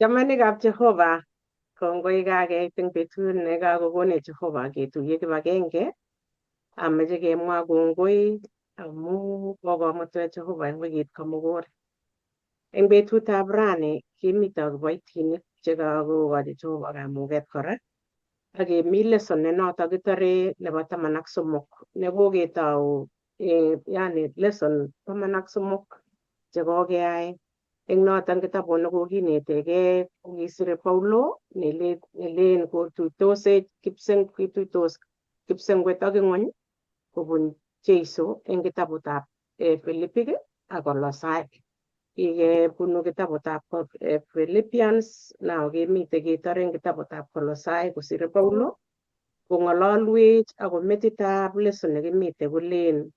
Chamanikab Jehova, kongoi kakeit eng betut nekakokonech Jehova ketuiye kibagenge. Ameche kemwa kongoi amu kokomutwech Jehova eng wikit komugul. Eng betutab rani kemito kiboitinik chekakokochi Jehova kamuket kora ak kemi lesson ne notok kitore nebo 13 nekoketou, yani lesson 13 chekokeyai eng noton kitabut nekokinetegei kokisire Paulo nelen kotuitosech kituitos kipsengwet ak ing'wony kobun Jesu eng kitabutab Philipik ak Kolosai. Kikebunu kitabutab Philippians, now kemite ketore eng kitabutab Kolosai kosire Paulo kong'ololwech ako metitab lesson nekimite kolen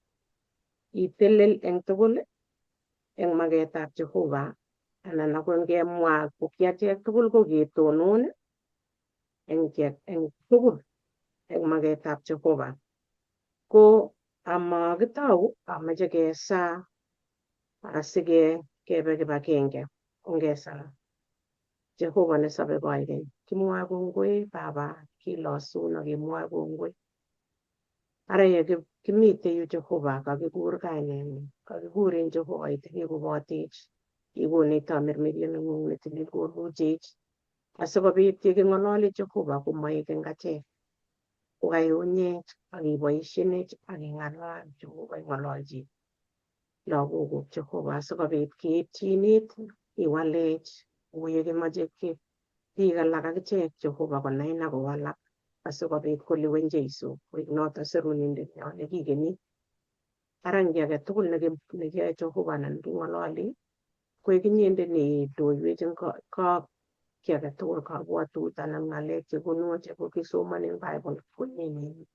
itelel eng tugul eng maketab Jehova anan ako ngemwa ko kiachek tugul ko ketonon eng tugul eng maketab Jehova. Ko amakitou ameche kesaa asike kebe kibagenge ongesaa. Jehova nesobe koikeny, kimwoe kongoi Baba, kilosun ak kemwoe kongoi. Ara ye kimite yu Jehova, kakikur kaineng'ung, kakikuren Jehova itebi kobotech, ikonech tamirmiriet neng'ung netilil koluchech, asikobit yeking'ololi Jehova komoek eng achek. Kokaiunyech ak iboishenech ak ing'alal Jehova ing'ololchi lagokuk Jehova asikobit keipchin it iwalech kou yekimoche biik alak akichek Jehova konain ak kowalak asikobit kolewen Jesu koik noto serunindenyon nekikeni. Ara ngi age tugul nekiyoe Jehova anan king'ololi koik inyendet neindoiwech eng kiy age tugul kabwatut anan ng'alek chekonu chekokisomon eng Bible ko inye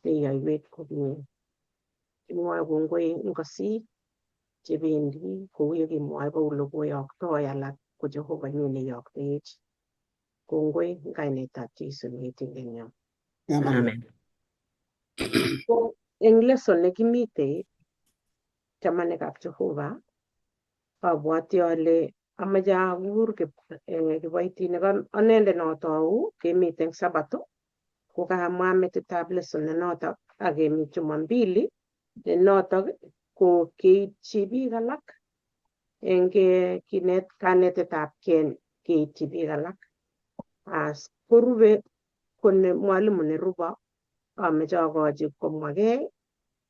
neiyoiwech komie. Kimwoe kongoi eng kosik chebendi kou yekimwoe Paulo koyoktoi alak ko Jehova inye neiyoktech. Kongoi eng kainetab Jesu neetindenyo. Amen. Ko eng lesson nekimitei chamanikab Jehova abwati ale ameche akur kiboitinik anendet notou kemiten Sabato kokamwa metitab lesson nenotok ak kemi Jumambili nenotok ko keitchi biik alak eng kinet kanetetab keitchi biik alak. As korube ko mwalimu nerubo ameche akochi komwakei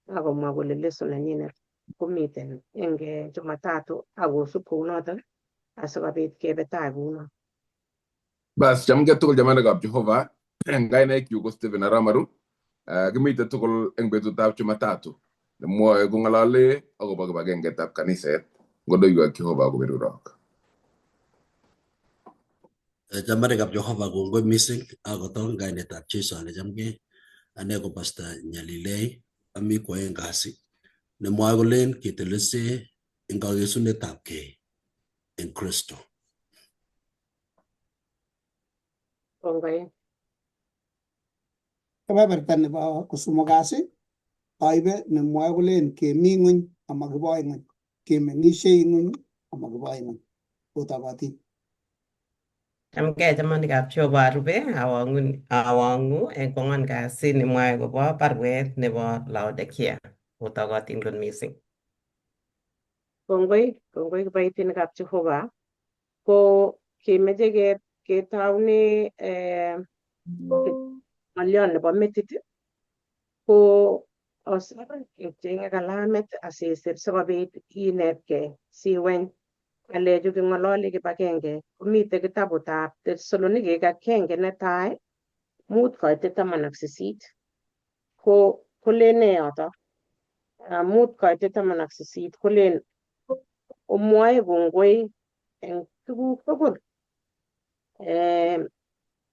akomwa kole lesson nenyinet komiten eng Jumatatu akosub kounotok asikobit kebe tai kounoto. Bas, chamgei tugul chamanikab Jehova. Eng kainaikyuk ko Stephen Aramaru. Kimite tugul eng betutab Jumatatu nemwoe kong'olole akobo kibagengetab kaniset ngodoiwek Jehova koberurok. Chamanikab Jehova kongoi mising akoto eng kainetab Jesu ale chamgei. Ane ko Pastor Nyalilei ami kwoeng kasi nemwoe kolen ketelese eng kakesunetab kei eng Kristo. Kongoi. Kebeberta nebo kosomok kasi aibe nemwoe kolen kemi ng'weny amakiboi ng'weny, kemeng'ishei ng'weny amakiboi ng'weny. Otokotin. Chamgei chamanikab Jehova arube awang'u eng kwang'wan kasi nemwoe akobo baruet nebo Laodikia. Otokotin kot mising. Kongoi, kongoi kiboitinikab Jehova. Ko kemeche ketoune ng'olyon nebo metit ko osir ichenge kalamit asisir sikobit inetkei siweny ng'alechu king'ololi kibagenge komite kitabutab Tesalonikek agenge netai 5 koitet 18 ko kolen nee yoto 5 koitet 18 kolen omwoe kongoi eng tuguk tugul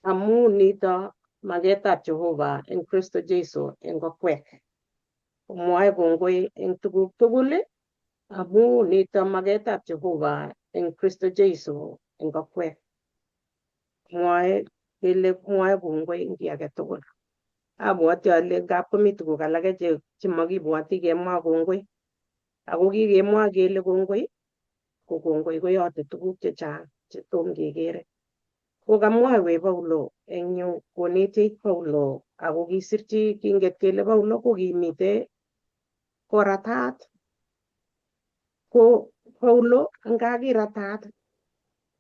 amu nito maketab Jehova eng Kristo Jesu eng kokwek. Omwoe kongoi eng tuguk tugul amu nito maketab Jehova eng Kristo Jesu eng kokwek. Mwoe kele mwoe kongoi eng kiy age tugul. Abwoti ale ngap komi tuguk alake chemokibwoti kemwa kongoi. Ako kikemwa kele kongoi ko kongoi koyote tuguk chechang chetom kekere. Kokamwaiwech Paulo eng yu konetech Paulo ako kisirchi kinget kele Paulo ko kimite koratat ko Paulo nga kiratat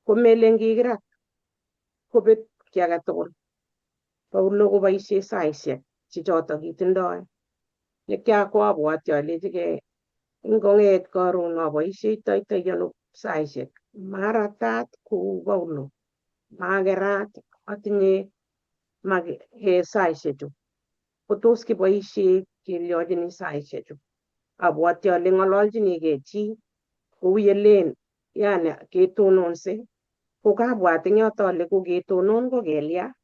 komelen kikirat kobet kiy age tugul. Paulo koboisie saisiek chechoto kitindoi. Nekiakwabwati alechigei ngong'et karon aboisheitoi ano saisiek. Maratat kou Paulo, makerat atinye saisiechu. Ko tos kiboisie kelyochini saisiechu. Abwati ale ng'ololchinigei chi kou yelen yani ketononse ko kabwat eng yoto ale ko ketonon ko kelya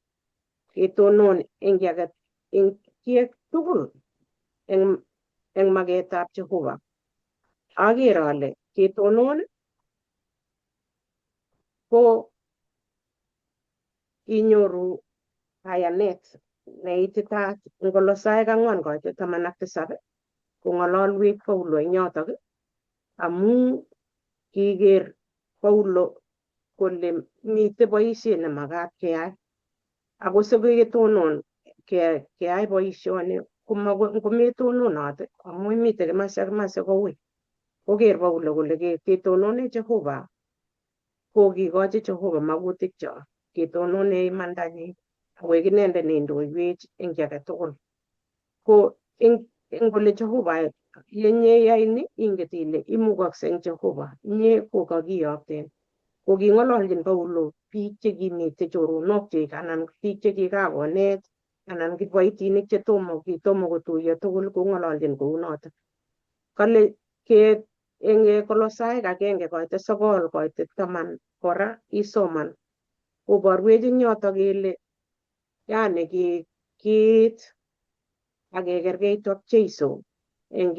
ketonon eng kiy age eng kiy tugul eng maketab Jehova. Aker ale ketonon ko inyoru kayanet neititaat eng Kolosaek 4:17 kong'ololwech Paulo eng yotok amu kiker Paulo kole mitei boisiet nemakat keyai ako siketonon keyai boisioni kometononot amu imite kimasi ak kimasi koui. Koker Paulo kole ketonone Jehova ko kikochi Jehova makutikchok ketonone imandanyi akoek inendet neindoiwech eng kiy age tugul. Ko eng kole Jehova yenyeyai ni inget ile imukokse eng Jehova inye ko kakiyokten. Ko king'ololjin Paulo biik chekimite choronokchik anan biik chekikakonet anan kiboitinik chetomo kitomo kotuiyo tugul kong'ololjin kounoto. Kale ke eng Kolosaek 1:9-10 kora isoman koborwech eng yoto kele yani kiit ak kekerkeitu ak Jeiso eng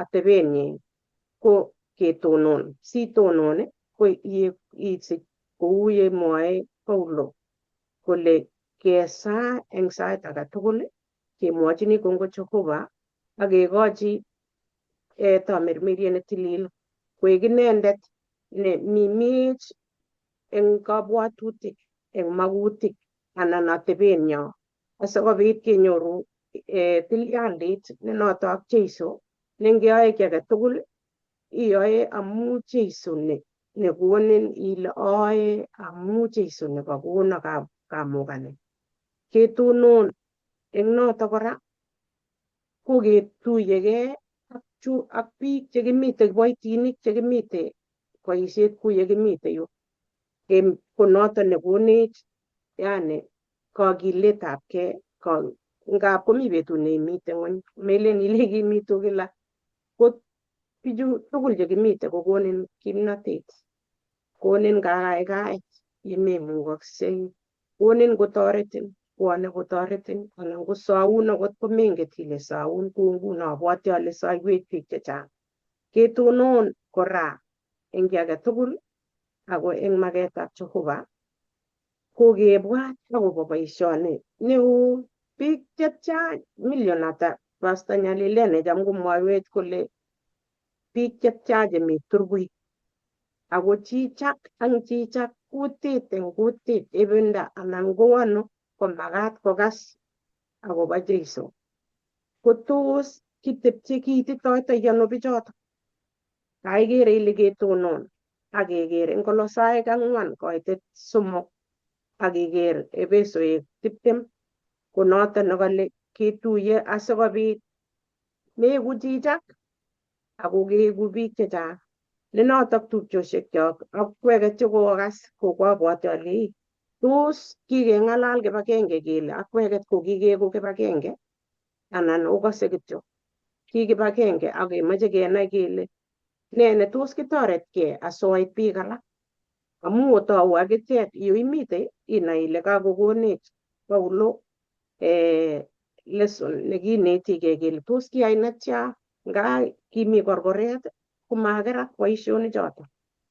atebenyin ko ketonon. Sitonon ko isich kou yemwoe Paulo kole kesaa eng sait age tugul kemwochini kongoi Jehova ak kekochi tamirmiriet netilil koek inendet ne mimich eng kabwatutik eng makutik anan atebenyo asikobit kenyoru tilyandit ne noto ak Jeiso ne ngeyoe kiy age tugul iyoe amu Jeiso nekonin ile aae amu Jeiso nekakono kamukani. Ketonon eng noto kora ko ketuyegei ak chu ak biik chekimite kiboitinik chekimite boisiet kou yekimite yu ko noto nekonech yani kakiletabgei ngap komi betut neimite ng'weny melen ile kimitu kila ko bichu tugul chekimite kokonin kimnatet konin kakaikaet yememukoksei konin kotoretin bwone kotoretin anan kosoun akot komenget ile soun kou nguno abwoti ale soiwech biik chechang. Ketonon kora eng kiy age tugul ako eng maketab Jehova ko kebwat akobo boisioni neu biik chechang million ata Pastor Nyalile necham komwoiwech kole biik chechang chemi turbui ako chichak ang chichak kutit eng kutit ibinda anan ko ano komakat kokas akobo Jeiso. Ko tos kitepche kiititoitoi ano bichoto? Kaikere ile ketonon ak keker eng Kolosaek 4:3 ak keker Epesoek 20 ko noto nekole ketuiye asikobit meku chichak ako keku biik chechang. Ne notok tupchosiekyok ak kweket chekokas kokwabwati ale ii tos kikeng'alal kibagenge kele akweket ko kikeku kibagenge anan okose kityo ki kibagenge ak kemoche kenai kele ne netos kitoretkei asoit biik alak amu otou akichek yu imite inai ile kakokonech Paulo lesson nekinetigei kele tos kiyai netya nga kimi korkoret komakerak boisionik choto.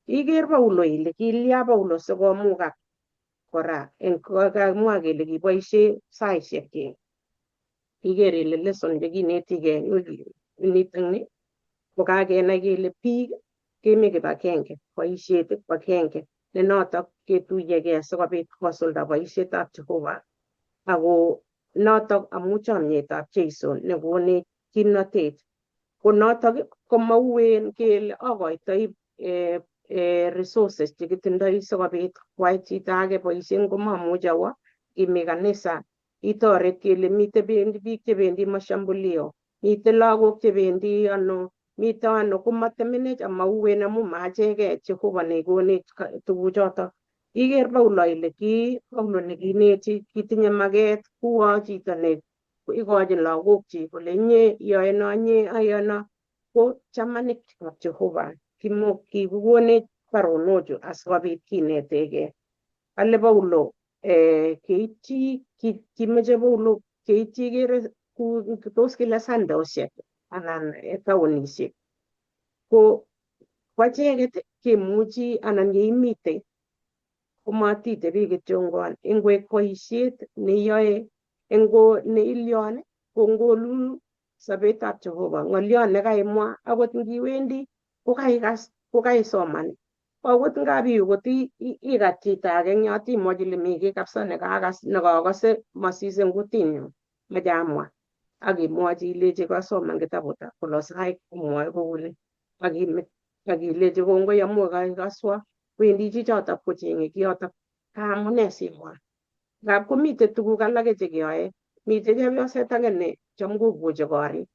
Iker Paulo ile kilya Paulo sikomukak kora eng kamwa kele kiboisie saisiekyik. Iker ile lesson chekinetigei niton ko kakenai kele biik kemi kibagenge, boisiet ko agenge. Ne notok ketuyegei sikobit kosulda boisietab Jehova ako notok amu chomyetab Jeiso nekonech kimnotet. Ko notok komauen kele akoitoi resources chekitindoi sikobit kwai chito age boisiet ngomamuch awo kimi kanisa itoret kele mite biik chebendi mashambulio, mite lagok chebendi ano, mite ano, komatemenech amauwen amu macheke Jehova nekonech tuguchoto. Iker Paulo ile ki Paulo nekineti kitinye maket kuo chito ne ikochin lagokchik kole inye iyoe no, inye ayoe no, ko chamanikab Jehova kikikonech baronochu asikobit kinetegei. Kale Paulo keityi kimeche Paulo keityi ikere tos kile sandosiek anan taonisiek. Ko kwacheket kemuchi anan yeimite komatitebi kityongon ingwek boisiet neiyoe ingo neilion ko ngolul sobetab Jehova ng'oliot nekaimwa akot ngiwendi kokaikas kokaisoman akot ngap iwe kot ikat chito age eng yot imwochi ile mi kiy kabisa nekakas nekakose masis eng kutinyu mache amwa ak imwochi ilechi kasoman kitabutab Kolosai komwoe kouni ak imit ak ilechi kongoi amu kaikaswa wendi chichotok kocheng'e kiyotok kaamune simwa ngap komite tuguk alake chekeyoe. Mite chepyoset age ne cham kobuche korik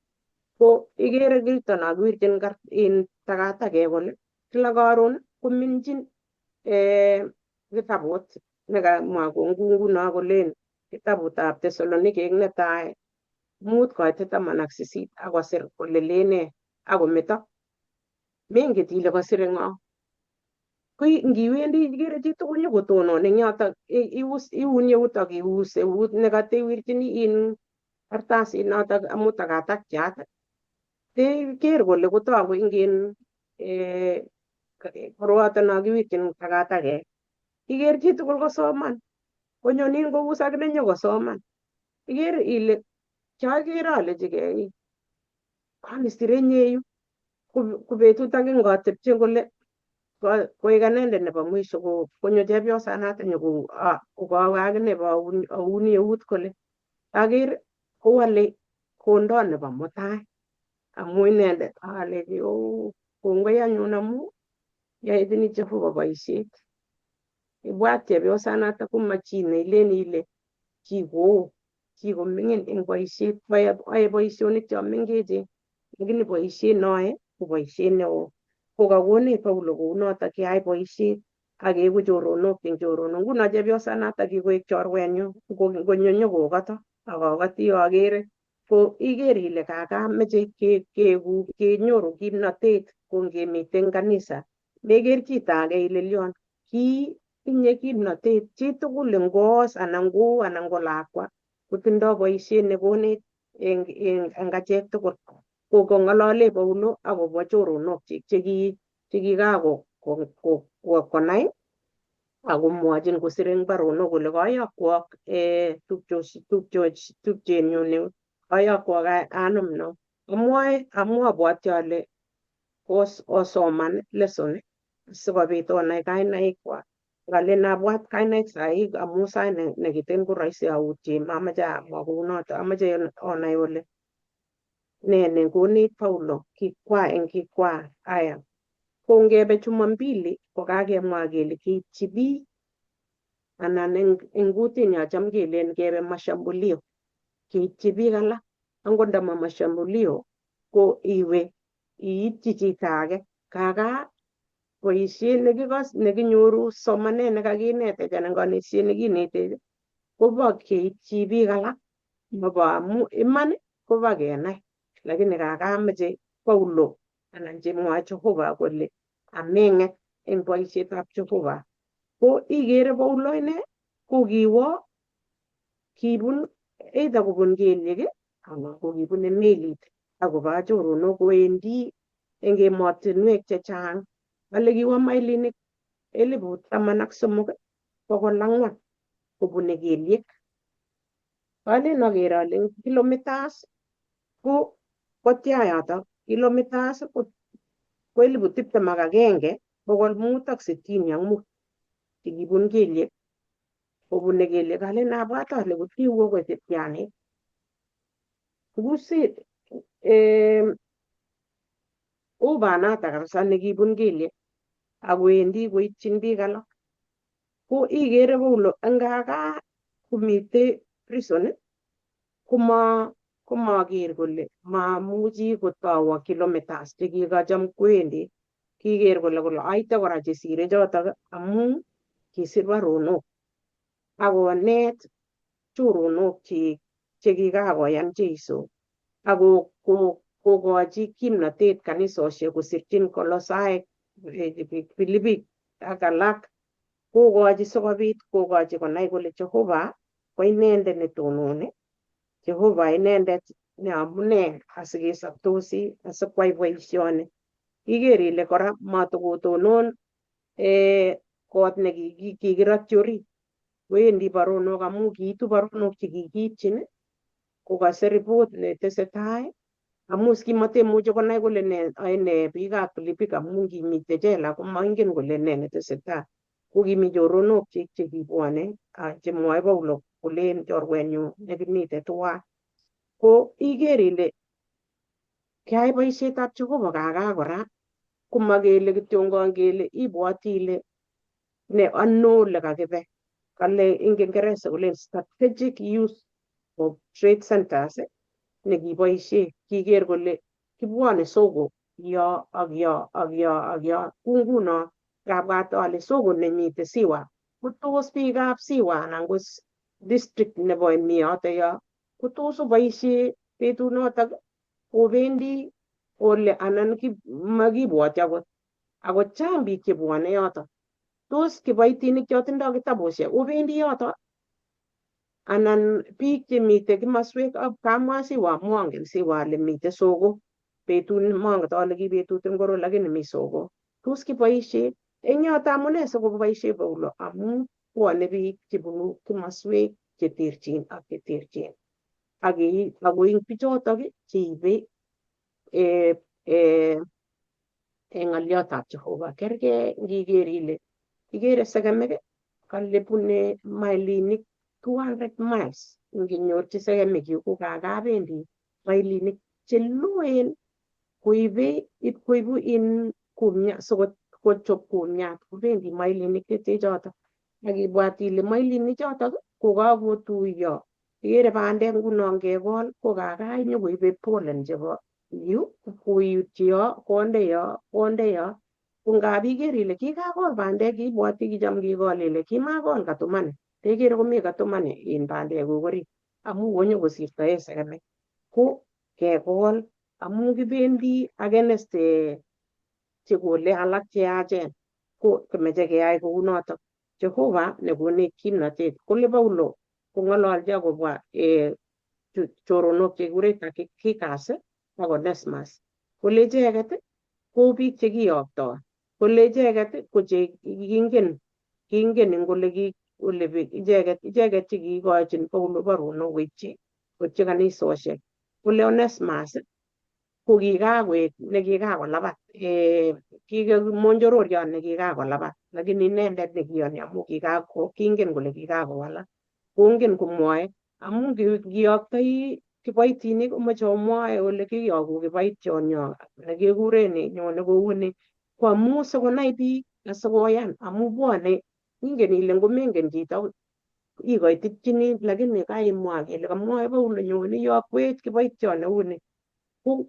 ko ikere kito no kiwirchin in takatakek kole kila karon kominjin kitabut nekamwa nguno kolen kitabutab Tesalonikek netai 5:18 akosir kole len nee akometo menget ile kosire ng'o. Ko ngiwendi ikere chitugul nyokotonon eng yotok iun eut ak ius eut nekatewirchini in kartasit notok amu takatakchat ker kole kotoku ing koroito no kiwirchin takatakek iker chitugul kosoman konyonin kous akine nyokosoman iker ile kiakere alechigei kwani sirenye yu ko betut age ngotepche kole koik anendet nebo mwisho konyo chepyosanato nyokokawe akine auni eut kole aker kowole kondo nebo mutai amu inendet alechi oo kongoi anyun amu yoechini Jehova boisiet. Ibwat chepyosanato koma chi neilen ile chi koo chi koming'in eng boisiet yoe boisionik cho mengechen lakini boisiet noe ko boisiet neo. Ko kakonech Paulo kounotok keyai boisiet ak keeku choronok eng choronok. Nguno chepyosanato kikoek chorwenyu ngonyo nyokokoto ak akoti akere ko iker ile kakameche keeku kenyoru kimnotet ko ngemiten kanisa meker chito age ile lion ki tinye kimnotet chitugul ngoos anan ko anan ko lakwa kotindoi boisiet nekonech eng achek tugul. Ko kong'olole Paulo akobo choronokchik chekikakonai akomwochin kosir eng baronok kole koyokwok tupchenyu ni koyokwok anom no. Amwoe amu abwoti ale osoman lesson sikobit onai kainaikwak. Ngalen abwat kainaik sahi amu sait nekiten ko rahisi autye mamache amwa kounoto amache onai ole ne nekonech Paulo kikwa eng kikwa aya. Ko ngebe Jumambili ko kakemwa kele keityi biik anan eng kutinyo cham kelen kebe mashambulio keityi biik alak angot ndama mashambulio ko iwe iityi chito age kaka boisiet nekinyoru somanet nekakinetech anan konetisiet nekinetech kobo keityi biik alak mobo amu iman kobo kenai lakini kakameche Paulo anan chemwoe Jehova kole ameng'et eng boisietab Jehova. Ko ikere Paulo ine ko kiwo kibun either kobun kelyek anan ko kibune melit akoba choronok kowendi eng emotinwek chechang. Kale kiwo mailinik 13,400 kobune kelyek. Alen aker ale eng kilometers ko kotia yotok kilometers ko 21,565. chekibun kelyek kobune kelyek alen abwat ale kotiwo kochetianit kusi ubanata kabisa nekibun kelyek akowendi koityin biik alak ko ikere Paulo ngaka komitei prison komaker kole mamuchi kotowo kilometers chekikacham kwendi kiker kole aite kora chesire chotok amu kisir baronok akonet choronok chik chekikakoyan Jeiso ako kokochi kimnatet kanisosiek kosirchin Kolosaek, Filipik ak alak kokochi sikobit kokochi konai kole Jehova ko inendet netononi, Jehova inendet ne amune asikesoptosi asikwai boisioni. Iker ile kora matokotonon kot nekikirotyi orit wendi baronok amu kiitu baronok chekikiipchin kokase ripot netesetai amu kimatemuchi konai kole ne oe ne biikab Filipik amu kimite jela komaingen kole ne netesetai. Ko kimi choronok chik chekibwone chemwoe Paulo kolen chorwenyu nekimite tuwan. Ko iker ile keyai boisietab Jehova kaka kora komakele kityongon kele ibwoti ile ne ano ole kakibe. Kale eng Kiingereza kolen strategic use of trade centers nekiboisie kiker kole kibwone soko yo ak yo ak yo ak yo. Ku nguno kabwat ale soko nemite Siwa kotos biikab Siwa anan ko district nebo mi yoto yo kotos oboisie betunotok obendi ole anan makibwoti akot ako chang biik chebwone yoto. Tos kiboitinik chotindo kitabusiek obendi yoto anan biik chemite kimaswek kamwa Siwa mongen Siwa ale mite soko betut monget ale ki betut ngoro lakini mi soko. Tos kiboisie eng yoto amune sikoboisie Paulo amu bwone biik chebunu kimaswek cheterchin ak cheterchin ako eng bichotok cheibe ng'oliotab Jehova. Kerkei ngiker ile ikere segemik kale bune mailinik 200 miles nginyorchi segemik yu ko kakabendi mailinik cheloen koibe ipkoibu in kumya sikochop kumyat kobendi mailinik chete chotok ak ibwat ile mailinik chotok kokakotuiyo ikere bandek nguno ngekol ko kakai nyokoibe pollen chebo yu koyutyi yo konde yo konde yo ko ngap iker ile kikakol bandek ibwoti kicham kikol ile kimakol katumani tekere komi katumani in bandekuk orit amu konyokosirtoe sekemik ko kekol amu kibendi against chekole alak cheyachen ko kimeche keyai kounotok. Jehova nekonech kimnatet kole Paulo kong'ololchi akobo choronok chekikure Tychicus ak Onesmus kole icheket ko biik chekiyokto kole icheket ko che kingen eng ole ole icheket chekiikochin Paulo baronok koityi kanisosiek kole Onesmus ko kikakoek nekikakolabat monjororiot nekikakolabat lakini inendet nekiyoni amu kingen kole kikakowalak kongen komwoe amu kiyoktoi kiboitinik komoche omwoe ole kiyoku kiboitionyo nekekuren nyone kouni ko amu sikonai biik asikoyan amu bwone ingen ile ngomengen chito ikoititchini lakini kaimwa kele kamwoe Paulo nyone iyokwech kiboitiot neuni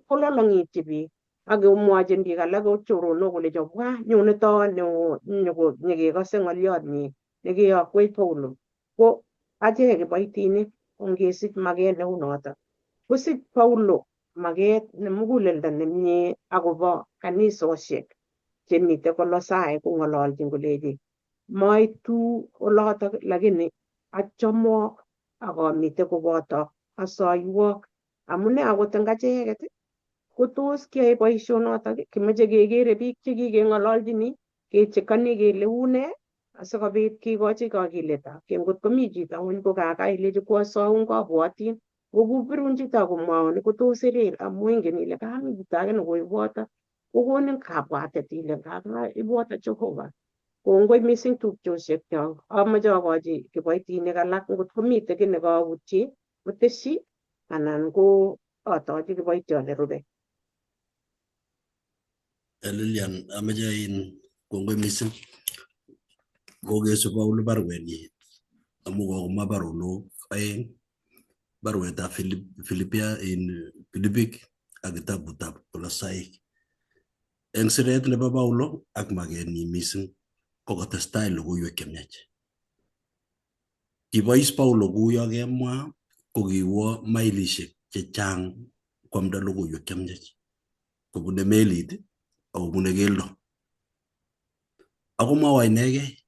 kololong'ityi biik ak komwochin biik alak choronok kole chobwa nyone toon neo nyekekose ng'oliot nyi nekeyokwech Paulo. Ko achek kiboitinik ongesich maket neu notok. Kosich Paulo maket ne muguleldo nemie akobo kanisosiek chemite Kolosae kong'ololchin kolechi maitu olotok lakini achomok ak amite kobotok asoiwok amune akot eng acheket kotos kiyoe boisionotok kimoche kekere biik chekikeng'ololchini kechekoni kele une asikobit kikochi kakiletab kei. Ngot komi chito ng'weny ko kaka ilechi kwosoun kabwatin ngokobirun chito komwaun kotos irir amu ingen ile kami chito age nekoibwoto kokonin kabwatet ile kaka ibwoto Jehova. Kongoi mising tupchosiekyok. Amoche akochi kiboitinik alak ngot komite kiy nekoutye kotesyi anan ko atochi kiboitiot nerube. Lilian, ameche in kongoi mising kokesu Paulo barwenyi amu kokomwa baronok aeng, barwetab Filipia in Filipik ak kitabutab Kolosaik. Eng siret nebo Paulo ak makenyi mising ko kotestai logoiwek chemiach. Kibois Paulo kuyo kemwa ko kiwo mailishek chechang kwamda logoiwek chemiach kobune melit ak kobune keldo. Ako mwowo inegei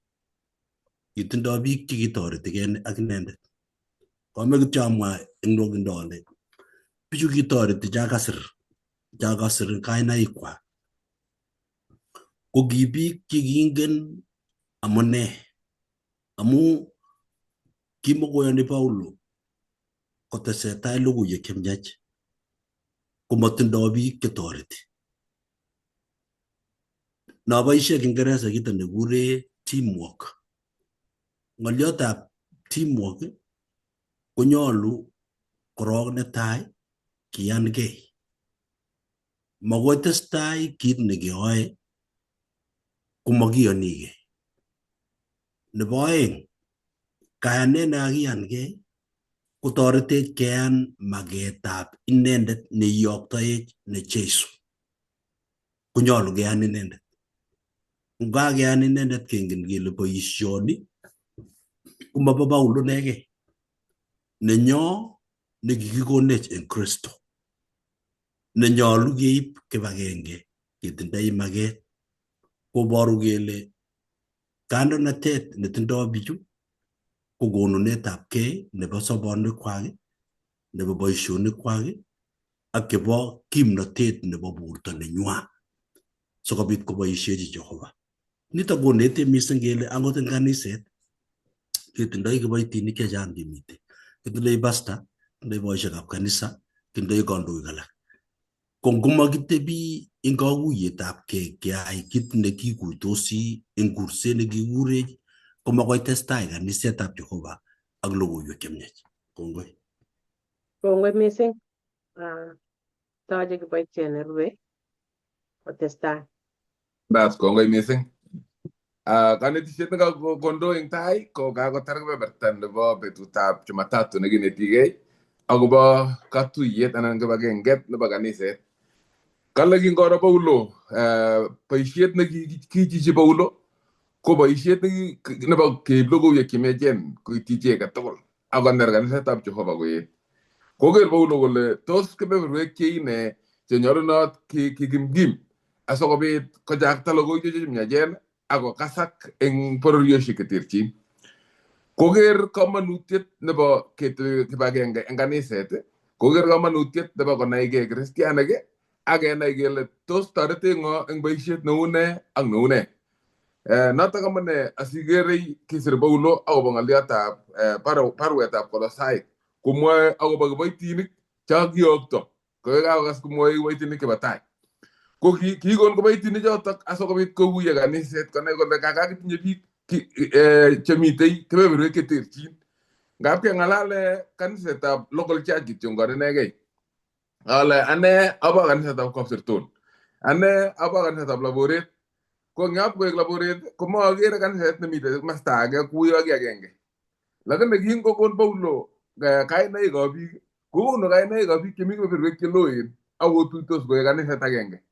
kitindoi biik chekitoretigei ak inendet. Kame kityo amwa eng nwokindo ale bichu kitoreti chakasir kainaikwak ko ki biik chekingen amune amu kimokoyoni Paulo kotesetai logoiwek chemiach komotindoi biik chetoreti. Noboishe Kiingereza kito nekure teamwork. Ng'oliotab teamwork konyolu korok netai kiyankei. Makoi testai kit nekeyoe komakiyonigei. Nebo aeng, kayanet nekakiyankei kotoretech keyan maketab inendet neiyoktoech ne Jesu. Konyolu keyan inendet. Ngakeyan inendet kengen kele boisioni komobo Paulo inegei, nenyo nekikikonech eng Kristo, nenyolu keib kibagenge ketindoi maket koboru kele kandoinatet netindoi bichu ko konunetab kei nebo sobonwekwak, nebo boisionikwak ak chebo kimnotet nebo borto nenywa sikobit koboishechi Jehova. Nitok konetech mising kele akot eng kaniset ketindoi kiboitinik chechang chemiten. Kitindoi pastor, kitindoi boisiekab kanisa, kitindoi kandoik alak. Ko ngomakitebi eng kakuyetab kei keyai kit nekikuitosi eng kurset nekikurech komakoi testai kanisetab Jehova ak logoiwek chemiach. Kongoi. Kongoi mising. Toche kiboitiot nerube kotestai. Bas, kongoi mising. Kanetishet nekakondo eng tai ko kakotar kebeberta nebo betutab Jumatatu nekinetigei akobo katuyet anan kibagenget nebo kaniset. Kale kingoro Paulo boisiet nekichichi Paulo ko boisiet nebo keib logoiwek chemiachen koityi chi age tugul akoner kanisetab Jehova koet. Koker Paulo kole tos kebeberwek cheine chenyolunot kikimkim asikobit kochakta logoiwek chemiachen akokasak eng bororiosiek cheterchin. Koker komonutiet nebo ketebi kibagenge eng kaniset, koker komonutiet nebo konaigei kristianik ak kenai kele tos toretech ng'o eng boisiet neu nee ak neu nee. Notok amune asikerei kisir Paulo akobo ng'oliotab barwetab Kolosaik komwoe akobo kiboitinik chekakiyokto koyekakokas komwoe kiboitinik chebo tai. Ko kikon kiboitinik chotok asikobit kokuyo kaniset konai kole kakakitinye biik chemitei kebeberwek cheterchin. Ngap keng'alale kanisetab local church kityo inegei. Ale ane abo kanisetab Kapsirton. Ane abo kanisetab Laboret. Ko ngap koek Laboret komaakere kaniset nemitei komasta age kuyo ki agenge. Lakini kingokon Paulo kainaikab biik, kokonu kainaikab biik chemi kebeberwek cheloen ak kotuitos koek kaniset agenge.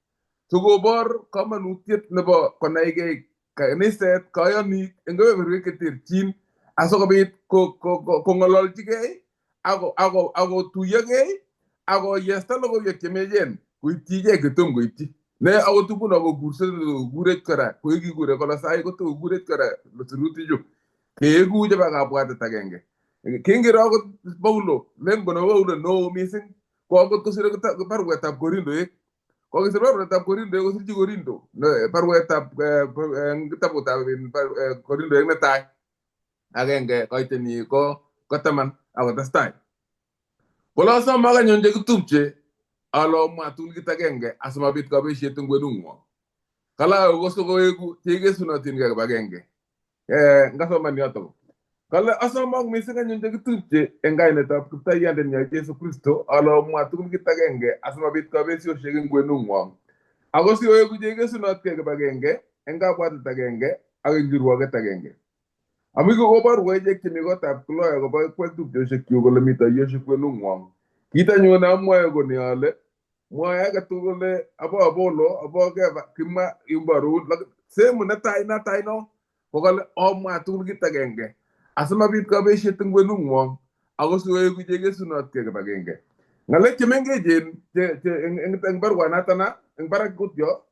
Sikobor komonutiet nebo konaigei kaniset koyonik eng kebeberwek cheterchin asikobit kong'ololchigei akotuyogei akoyesta logoiwek chemiachen koityi ichek chetom koityi. Ne akot nguno kokurse kokurech kora koikikure Kolosai kotokokurech kora sirutichu keeku chebo kabwatet agenge. Kingiro akot Paulo lengo nebo Paulo neo mising ko akot kosire barwetab Korindoek. Kokisir barwetab Korindoek kosirchi Korindo barwetab kitabutab Korindoek netai agenge koitenyi ko 10 akotestai. Kole asome anyun chekitupche ale omwa tun kit agenge asimabit kabesiet eng kwenung'wong. Kale ako sikoeku cheikesunotinkei kibagenge. Ngasoman yoto. Kale asomok mising anyun chekitupche eng kainetab Kiptaiyandenyo Jesu Kristo ale omwa tugul kit agenge asimabit kabesiosiek eng kwenung'wong. Ako sioeku cheikesunotkei kibagenge eng kabwatet agenge ak eng kirwoket agenge. Amu kikoborwo ichek chemi kotab Kloe akobo kwek tupchosiekyuk kole mi toiyosiek kwenung'wong. Kit anyun ne amwoe ko ni ale mwoe age tugul kole abo Apollo, abo Kefa, kimwa imborun sehemu netai netai no kokale omwa tugul kit agenge asimabit kabesiet eng kwenung'wong ako sioeku chekesunotkei kibagenge. Ng'alek chemengechen che eng baruanatana eng barakut yo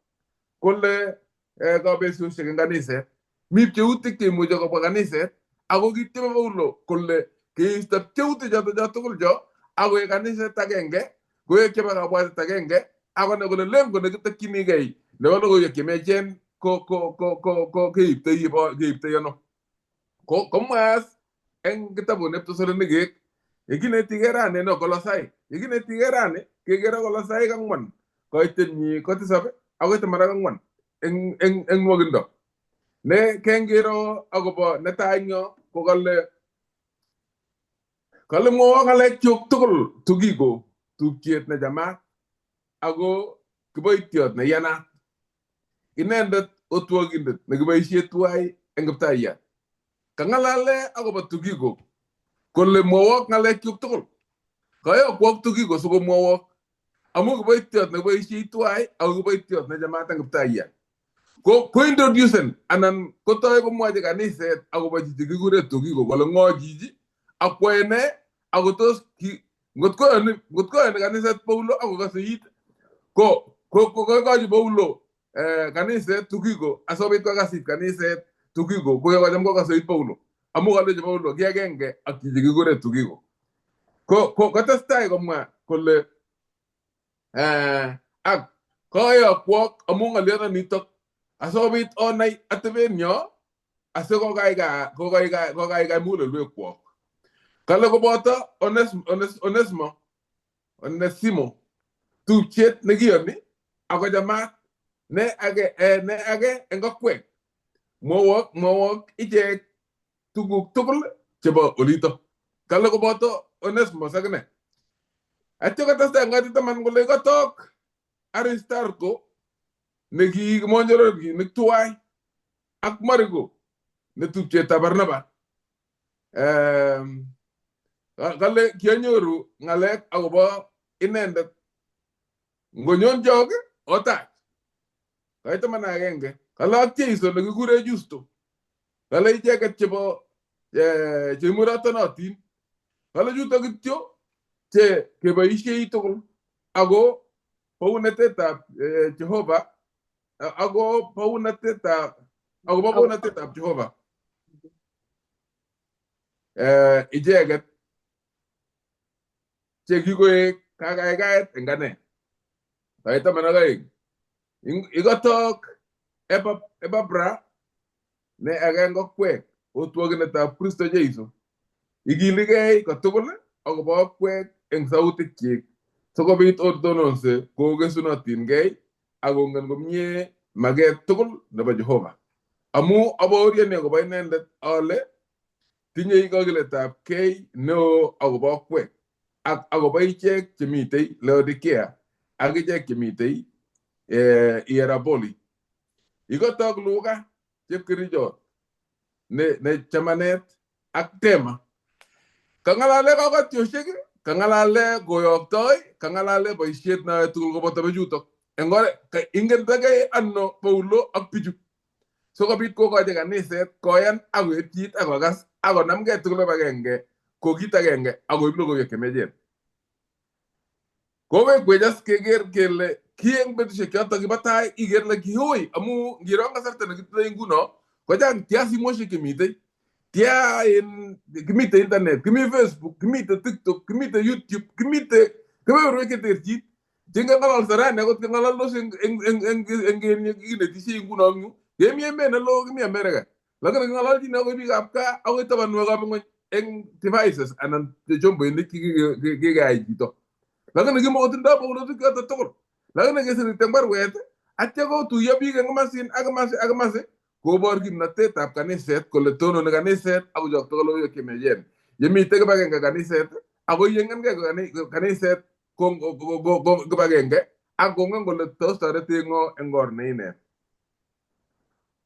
kole kabesiosiek eng kaniset. Mi pcheutik cheimuche kobwa kaniset ako kityeme Paulo kole keisto pcheutik choto cho tugul cho akoek kaniset agenge, koek chebo kabwatet agenge, akonai kole lengo nekitokchinigei nebo logoiwek chemiachen ko keiptoi ano. Ko komwaas eng kitabut neb Tesalonikek yekinetigei rani no Kolosai, yekinetigei rani kekere Kolosaik 4 koitenyi ko 7 akoi 14 eng nwokindo. Ne kengiro akobo netai nyo ko kale kale mwowo ng'alek chuk tugul Tukiko tupchet ne chamat ako kiboitiot ne iyanat. Inendet otwokindet nekiboisie tuwai eng Kiptaiyat. Kang'alale akobo Tukiko kole mwowok ng'alek chuk tugul. Kayokwok Tukiko sikomwowok amu kiboitiot nekiboisie tuwai ako kiboitiot ne chamat eng Kiptaiyat. Ko kointroducen anan kotoi komwochi kaniset akobo chichi kikure Tukiko kole ng'o chichi ak kwae nee ako tos ngot koyoni kaniset Paulo akokase it ko kokochi Paulo kaniset Tukiko asikobit kokasit kaniset Tukiko koyokocham kokase it Paulo amu kalechi Paulo ki agenge ak chichi kikure Tukiko. Ko kotestai komwa kole ak koyokwok amu ng'olyondonitok asikobit onai atebenyo asikokaikai mugulelwekwok. Kale koboto Onesimo tupchet nekiyoni ako chamat ne age eng okwek. Mwowok ichek tuguk tugul chebo olito. Kale koboto Onesimo akine. Atyo kotestai eng koitet 10 kole kotok Aristarko nekikimonyorokinik tuwai ak Mariko ne tupchetab Barnaba. Kale kianyoru ng'alek akobo inendet ngonyon chok otach. Kait 11 kale ak Jeiso nekikure Justo. Kale icheket chebo cheimurotonotin. Kale chuto kityo che keboisiei tugul ako bounatetab Jehova ako bounatetab akobo bounatetab Jehova. Icheket chekikoek kakaikaet eng ane. Kait 12 ikotok Epapra ne age eng okwek otwokinetab Kristo Jeiso. Ikiligei kotugul akobo okwek eng sautikyik sikobit otononse kokesunotinkei akongen komie maket tugul nebo Jehova. Amu abaorioni akobo inendet ale tinyei kakiletab kei neo akobo okwek ak akobo ichek chemitei Laodikea ak ichek chemitei Hierapoli. Ikotok Luka chepkerichot ne chamanet ak Tema. Kang'alale kokotiosiek, kang'alale koyoktoi, kang'alale boisiet neyoe tugul koboto bichutok. Eng oret ingentagei ano Paulo ak bichu. Sikobit kokochi kaniset koyan ak koepchit ak kokas ak konamgei tugul kibagenge ko kit agenge ak koib logoiwek chemiachen. Kowekwech as keker kele ki eng betusiek chotok kibo tai iker ile kiui amu ngiro eng kasarta nekitindoi nguno kochang tia simoshek chemitei, tia kimite internet, kimi Facebook, kimite TikTok, kimite YouTube, kimite kebeberwek cheterchin chengeng'ololso rani akot keng'ololdos eng kinetisiei nguno eng yu kemi emet neloo kimi America lakini king'ololchini akoi biikab gaa akoi tabanwekab ng'ony eng devices anan chomboinik chekikeyai chito. Lakini kimokotindoi bongonutik choto tugul. Lakini kesirite eng baruet Atya kotuiyo biik eng komasin ak komasi ak komasi kobor kimnatetab kaniset kole tononi kaniset ak kochokto logoiwek chemiachen. Yemitei kibagenge kaniset ako yengengei kaniset ko kibagenge ak kongen kole tos torete ng'o eng or ne ine.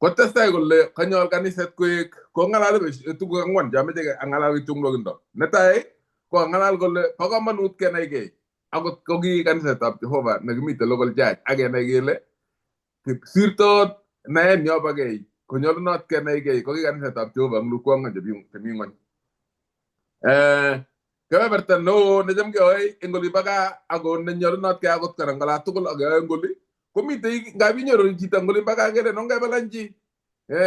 Kotestai kole kanyol kaniset koek kong'alal tuguk ang'wan cheameche ang'alal kityo eng nwokindo. Netai ko ang'alal kole bo komonut kenaigei akot ko ki kanisetab Jehova nekimite local church ak kenai kele sirtot naet nyo bo gei konyolunot kenaigei ko ki kanisetab Jehova eng lukwong'on chemi ng'ony. Kebeberta neo necham keyoe eng olimbo gaa ako nenyolunot keyoe akot kora eng olatugul ak keyoe eng oli komitei ngap inyoru chito eng olimbo gaa kelen ongebe lanchi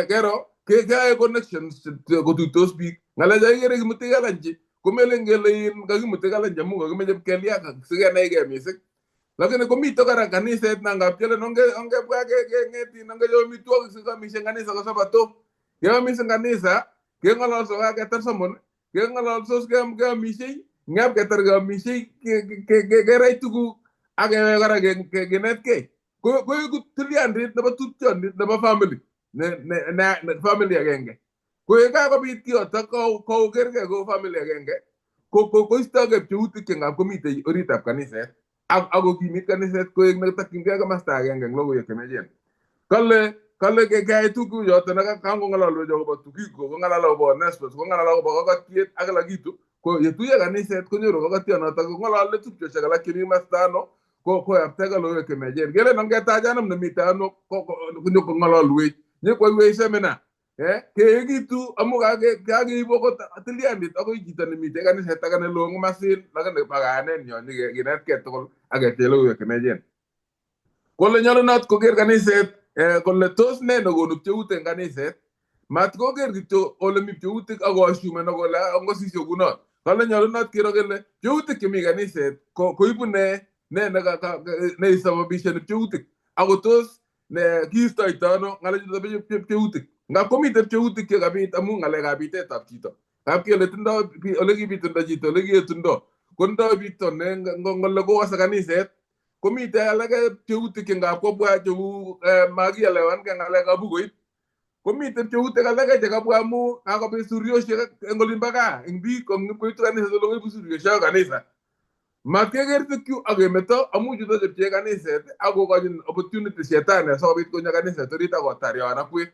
kero keyoe connections kotuitos biik ng'alecho ikere kimuti lanchi komelen kele in kakimuti lanchi amu kakimeche kelya sikenaigei missing lakini komito kora kaniset na ngap kelen ongebwa keng'etin ongechob amitwogik sikeamishe eng kanisa ko sabato keamis eng kanisa keng'ololso kaketar sermon keng'ololsos keamishei ngap ketar keamishei kerai tuguk ak kewek kora kinetkei koeku tilyandit nebo tupchondit nebo family ne family agenge ko ye kakobit kiyoto kokergei ko family agenge koistogei pcheutik che ngap komitei oritab kaniset ak kokimit kaniset koek netokyingei komasta agenge eng logoiwek chemiachen. Kale keyai tuguk choton kangong'ololwech akobo Tukiko kong'alal akobo Onesmus kong'alal akobo kokotiet ak kila kitu ko yetuiyo kaniset konyoru kokotionotok kong'olole tupchosiek alak chemi masta ano koyaptake logoiwek chemiachen kelen ongetach anum nemite ano konyokong'ololwech nyokoiwech seminar keekitu amu kakeib okot tilyandit akoi chito nemite kaniset age neloo eng komasin lakini bo kayanenyo nyikinetkei tugul ak kepchei logoiwek chemiachen. Kole nyolunot koker kaniset kole tos ne nekonu pcheutik eng kaniset mat koker kityo ole mi pcheutik ak koassumen kole ongosisyo kunot. Kale nyolunot kiro kele pcheutik chemi kaniset koibu ne ne neisababishoni pcheutik ako tos ne kiistoito ano ng'alechuto pcheutik. Ngap komite pcheutik chekabit amu ng'alekab bitetab chito. Ngap kele tindoi ole kibitundo chito ole kietundo kotindoi bito ne ngole kokose kaniset komite alake pcheutik che ngap kobwa cheu makielewankei ng'alekab bukuit komite pcheutik alake chekabwa amu kakobit suryoshek eng olimbo gaa eng biik koitu kaniset ole koibu suryoshek kanisa. Mat keker tukyu ak kemeto amu chuto chepchee kaniset ak kokochin opportunity shetani asikobit konyo kaniset orit ak kotar yon akwet.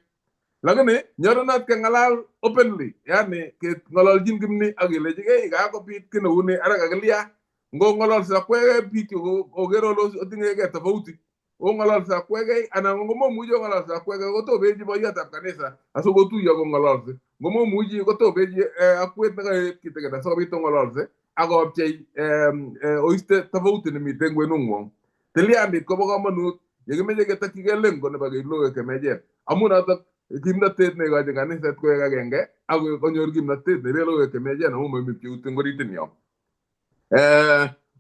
Lakini nyolunot keng'alal openly yani keng'ololchin kimni ak kelechigei kakobit kiy neu ni ara kakilya ngong'ololso akwekei biik oker ole oting'egei tofauti ong'ololso akwekei anan ngomomuchi ong'ololso akwekei kotobechi boiyotab kanisa asikotuiyo kong'ololse ngomomuchi kotobechi akwet nekaet kitikin asikobit ong'ololse ak opchei oiste tofauti nemite eng kwenung'wong. Tilyandit kobo komonut yekimeche ketokyigei lengo nebo keib logoiwek chemiachen amu notok kimnotet neikochin kaniset koek agenge ak konyor kimnotet neibe logoiwek chemiachen amu momi pcheutik eng oritin yo.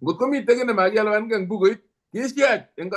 Ngot komitei kiy nemakielewankei eng bukuit kesiach eng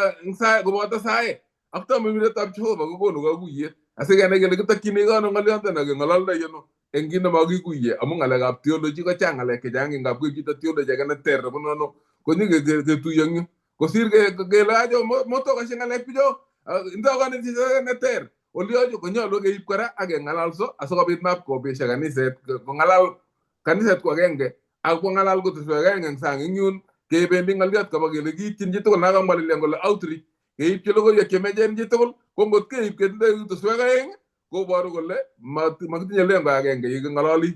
koboto saet ak tomomiretab Jehova kokonu kakuyet asikenai kele kitokyinigei ano ng'oliondo ak keng'ololdoi ano eng kit nemakikuye amu ng'alekab theology kochang ng'alek chechang ngap koib chito theology age neter nebunu ano konyo ketuiyo eng yu kosir kele ajo motokoshe ng'alek bicho indoi kanetishet age neter oliocho konyolu keib kora ak keng'alalso asikobit map kobesho kaniset kong'alal kaniset ko agenge ak kong'alal kutuswek aeng eng sang eng yun kebendi ng'oliot kaba kele kiityin chitugul nakamwa Lilian kole outreach keipchi logoiwek chemiachen chitugul ko ngot keib ketindoi kutuswek aeng koboru kole makitinye lengo agenge yeking'ololi.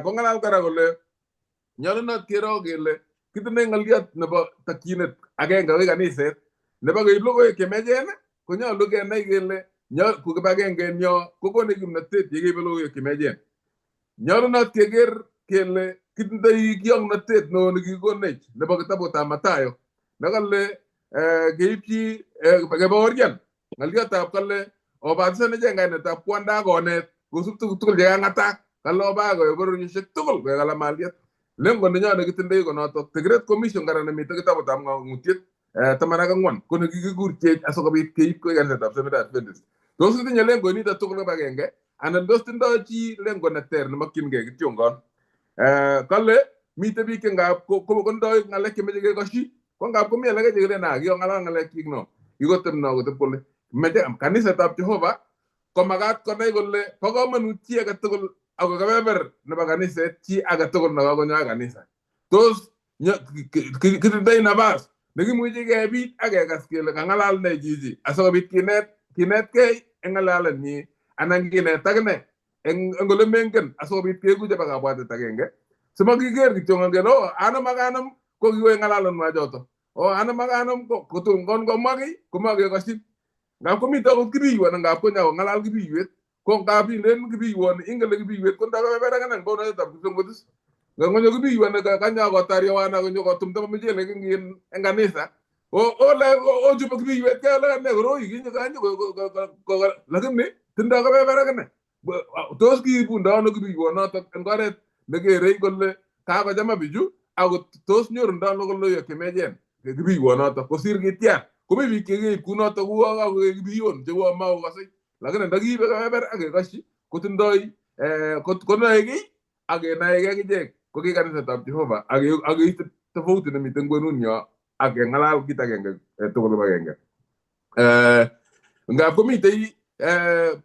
Kong'alal kora kole nyolunot kero kele kitindoi ng'oliot nebo tokyinet agenge akoi kaniset nebo keib logoiwek chemiachen konyolu kenai kele ko kibagenge nyo kokonu kimnotet yekeibe logoiwek chemiachen. Nyolunot keker kele kitindoi kiongnotet neo nekikikonech nebo kitabutab Mathayo nekole keipchi kebaorian ng'oliotab kole obatisan ichek kainetab kwanda ak onet kosub tuguk tugul chekang'atak kale oba koe bororiosiek tugul koek alamaliet. Lengo nenyo nekitindoi ko notok the great commission kora nemite kitabutab ng'ung'utiet 14 ko nekikikurchech asikobit keib koek kanisetab Seventh Adventist. Tos itinye lengo nito tugul kibagenge anan tos tindoi chi lengo neter nemokyingei kityongon. Kale mite biik che ngap kondoi ng'alek chemeche kekoshi ko ngap komi alake chekelen kikong'alal ng'alek chik no. Kikotepno kotep kole meche kanisetab Jehova komakat konai kole bo komonut chi age tugul ako kebeber nebo kaniset chi age tugul nekakonyo ak kanisa. Tos kitindoi nafas nekimuchi kebit ak kekas kele kang'alal ne chichi asikobit kinetkei eng ng'alalenyi anan kinet akine eng ole mengen asikobit keeku chebo kabwatet agenge simakiker kityo kele oh anum ak anum ko kiwe ng'alalenwa choto oh anum ak anum ko kotom komwa kiy komakekoshin ngap komite akot kibiiwon ngap konyo kong'alal kibiiwet ko ngap ilen kibiiwon ingen le kibiiwet kondo kebeber akine eng bounotetab kipsongotis ngonyo kibiiwon kanyo kotaryowana konyo kotumdo muchelek eng kanisa ole ochupe kibiiwet kele ne koroi kinyo kanyo lakini tindo kebeber akine tos kiibundo ano kibiiwonotok eng oret nekerei kole kakochama bichu ako tos nyorundo ano logoiwek chemiachen kibiiwonotok kosir kitya komi biik chekeib kunotok uo kakoek kibiiwon cheuo makokosei lakini ndakiibe kebeber ak kekoshi kotindoi konoe kiy ak kenaegei akichek ko ki kanisetab Jehova ak keiste tofauti nemiten kwenunyo ak keng'alal kit agenge tugul kibagenge. Ngap komitei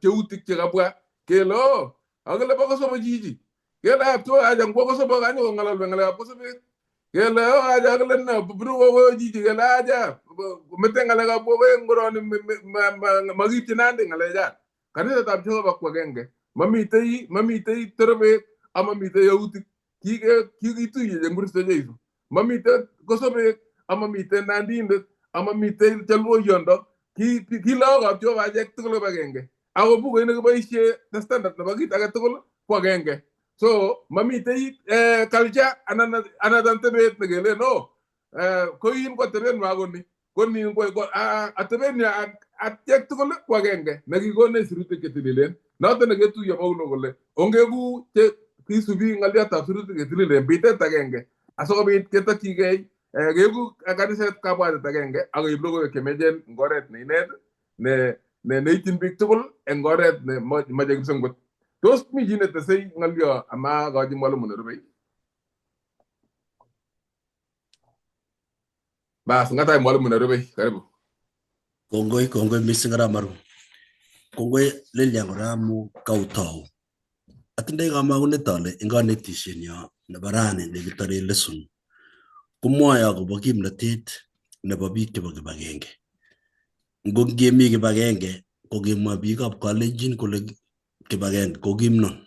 pcheutik chekabwa kele oh akele bo kosobo chichi kele to aja ngwo kosobo kanyo kong'alalwe ng'alekab kosobet kele oh aja akele ne bunu kokoyo chichi kele aja mete ng'alekab kokoyo ngoroni makipchi Nandi ng'alecha. Kanisetab Jehova ko agenge mamitei torobet amamitei yautik kikituye eng Kristo Jesu mamitei kosobek amamitei nandindet amamitei chalwoyondo ki lagokab Jehova achek tugul kibagenge ako bukuit nekiboisie the standard nebo kit age tugul ko agenge so mamitei culture anan atebet nekelen oh koin ko atebet koni konin ko atebet achek tugul ko agenge nekikonech sirutik chetililen noton neketuiyo Paulo kole ongeku che kisubi ng'oliotab sirutik chetililen bitet agenge asikobit ketokyigei keeku kaniset kabwatet agenge ak keib logoiwek chemiachen eng oret neinet neityin biik tugul eng oret nemoche kipsengwet. Tos mi chi netesei ng'olio amakochi mwalimu nerubei? Bas, ngatai mwalimu nerubei, karibu. Kongoi, kongoi missing arap Maru. Kongoi Lilian kora amu kautou. Atindoi kamang'unet ale eng kanetishenyo nebo rani nekitore lesson komwoe akobo kimnatet nebo biik chebo kibagenge. Ngo ngemi kibagenge ko kimwa biikab Kalenjin kole kibagenge ko kimnon.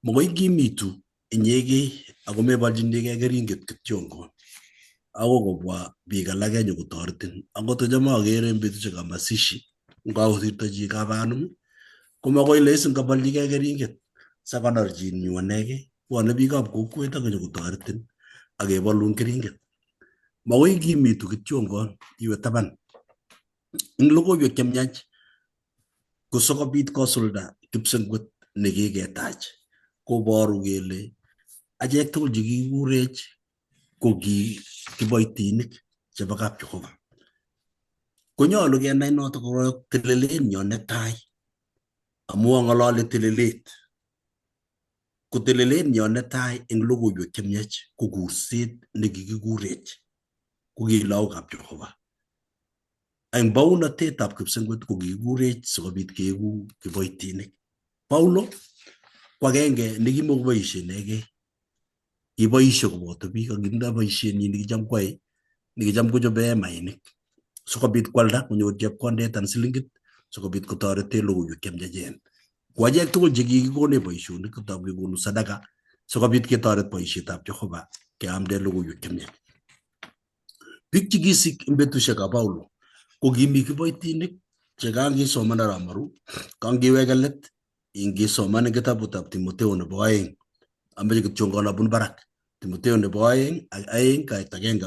Makoi kimitu inyegei ako mebolchinigei keringet kityongon. Ako kobwa biik alake nyokotoretin. Angot kocham akere eng betusiekab masishi ngakosirto chi kabanum komakoi ile isin kabolchigei keringet sakonor chinyu anegei. Bwone biikab kokwet ak konyokotoretin ak kebolun keringet. Makoi kimitu kityongon iwe taban. Eng logoiwek chemiach ko sikobit kosulda kipsengwet nekiketach koboru kele achek tugul chekikurech ko ki kiboitinik chebo kap Jehova. Konyolu kenai noto korok telelenyo netai amu ang'ololi telelet. Ko telelenyo netai eng logoiwek chemiach ko kurset nekikikurech ko ki lagokab Jehova. Eng baunatetab kipsengwet ko kikurech sikobit keeku kiboitinik. Paulo ko agenge nekimokoboisie inegei. Kiboisie koboto biik ak kitindoi boisienyi nekicham koyoe nekicham kochobe hemainik sikobit kwalda konyor chepkondet anan silingit sikobit kotoreten logoiwek chemiachen. Ko achek tugul chekikikonech boisionik kotam kekonu sadaka sikobit ketoret boisietab Jehova keamden logoiwek chemiach. Biik chekisik eng betusiekab Paulo ko kimi kiboitinik che kangisoman arap Maru, kangiweke let ingisoman eng kitabutab Timoteo nebo aeng. Ameche kityongon abun barak. Timoteo nebo aeng ak aeng kait agenge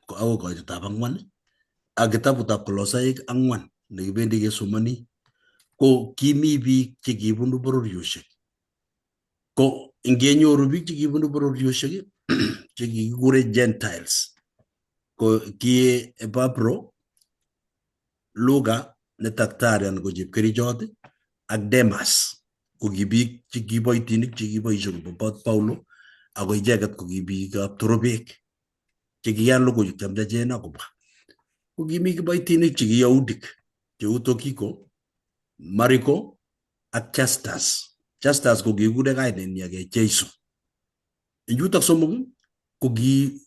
akoi kaitetab ang'wan ak kitabutab Kolosaik ang'wan nekibendi kesomoni ko kimi biik chekibunu bororiosiek. Ko ingenyoru biik chekibunu bororiosiek chekikikure Gentiles ko ki Epapro, Luka ne daktari anan ko chepkerichot ak Demas ko ki biik chekiboitinik chekiboisie kobo Paulo ako icheket ko ki biikab torobek chekiyan logoiwek chemiachen akobwa. Ko kimi kiboitinik che ki Yahudik cheu Tokiko, Mariko ak Justus. Justus ko kikure kainenyi age Jesu. En chutok somok ko ki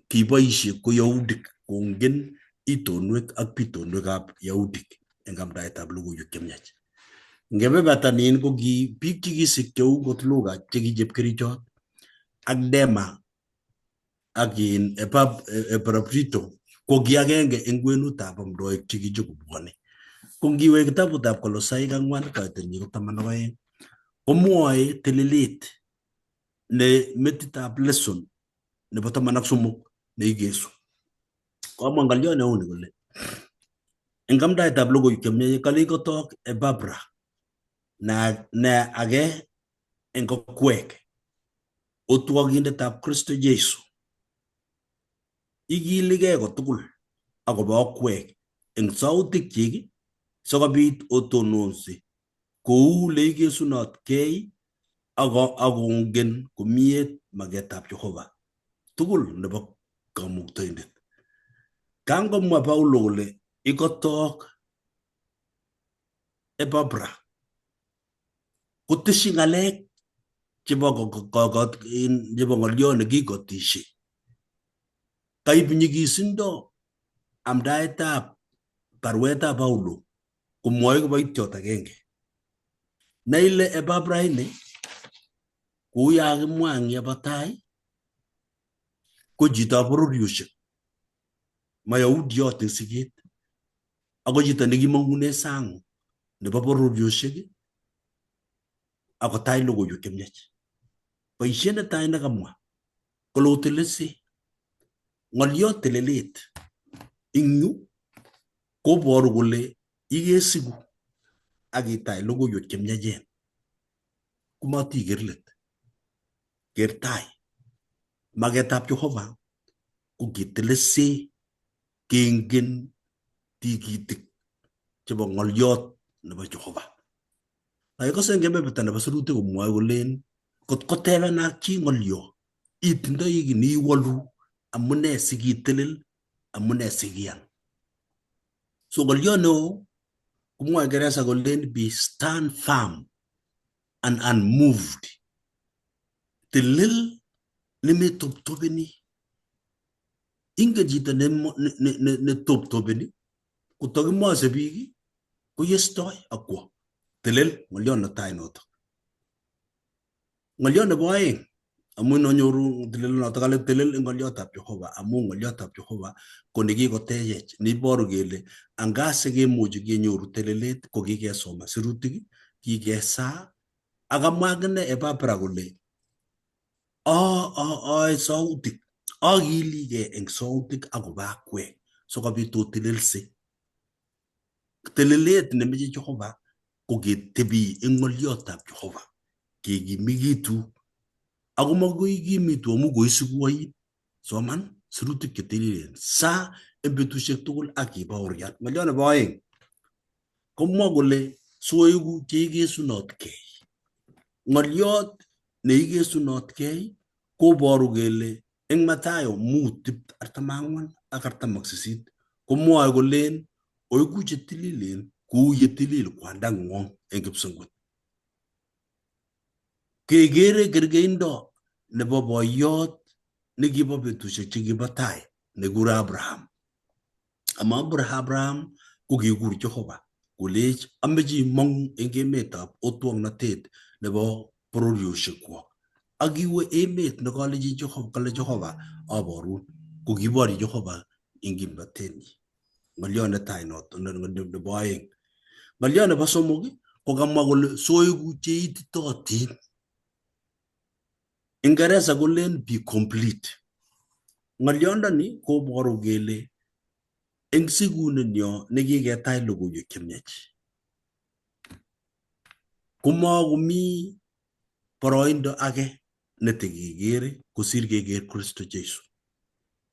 kiboisie ko Yahudik kongen itonwek ak bitonwekab Yahudik eng amdaetab logoiwek chemiach. Eng kebeberta nin ko ki biik chekisik cheu kot Luka che ki chepkerichot ak Dema ak in Epaphrodito ko ki agenge eng kwenutab amdoik chekichokobwone. Ko ngiwe kitabutab Kolosaik 4 kaitenyi ko 12 komwoe tililet ne metitab lesson nebo 13 neikesu. Komwa ng'olyo neu ni kole eng amdaetab logoiwek chemiach kale kotok Epafra ne age eng okwek otwokindetab Kristo Jesu. Ikiligei kotugul akobo okwek eng sautikyik sikobit otononsi kou leikesunotkei akongen komie maketab Jehova tugul nebo kamuktaindet. Kangomwa Paulo kole ikotok Epafra koteshi ng'alek chebo chebo ng'olyo nekikotishe. Kaib nyikisindo amdaetab baruetab Paulo komwoe kiboitiot agenge. Neile Epafra ini kou ya kimwa eng yebo tai ko chitoab bororiosiek, ma Yahudiot eng siket, ako chito nekimong'une sang nebo bororiosiek akotai logoiwek chemiach. Boisiet netai nekamwa kole otelelsi. Ng'oliot telelet ing yu koboru kole ikesiku ak itai logoiwek chemiachen komatiker let, ker tai. Maketab Jehova ko ketelelsi kengen tikitik chebo ng'oliot nebo Jehova. Aikose eng kebeberta nebo sirutik komwoe kolen kot kotebenak chi ng'olyo itindoi kiy neiwolu amune sikitilil, amune sikiyan. So ng'olyo neo komwoe Kingereza kolen be stand firm and unmoved. Tilil nemetoptopeni. Ingen chito netoptopeni kotokimose biik koyestoi akwo. Tilil ng'olyo netai notok. Ng'olyo nebo aeng amun onyoru tilil notok kale tilil eng ng'olyotab Jehova amun ng'olyotab Jehova ko nekikotechech neiboru kele angase kemuchi kenyoru telelet ko kikesoman sirutik, kikesaa ak kamwa akine Epafra kole ae sautik akiligei eng sautik akobo akwek sikobit otelelse. Telelet nemeche Jehova ko ketebi eng ng'olyotab Jehova kekimikitu ako makoi kimitu amu koisiku oin. Soman sirutik chetililen saa eng betusiek tugul ak ibaorian. Ng'olyo nebo aeng komwa kole soeku cheikesunotkei. Ng'olyot neikesunotkei koboru kele eng Mathayo 5:44 ak 48 komwoe kolen oiku chetililen kou yetilil kwandang'wong eng kipsengwet. Kekere kerkeindo nebo boiyot nekibo betusiek chekibo tai nekure Abraham. Ama Abraham ko kikur Jehova kolech ameche imong'u eng emetab otwoknotet nebo bororiosiekwok ak iwe emet nekolechi Jehova kale Jehova aborun ko kiborchi Jehova eng kimnotenyi. Ng'olyo netai noto nebo aeng. Ng'olyo nebo somok ko kamwa kole soeku cheititootin. Ingeresa kolen be complete. Ng'olyondoni koboru kele eng sikunenyo nekiketai logoiwek chemiach komakomi boroindo age netekekere kosir keker Kristo Jesu.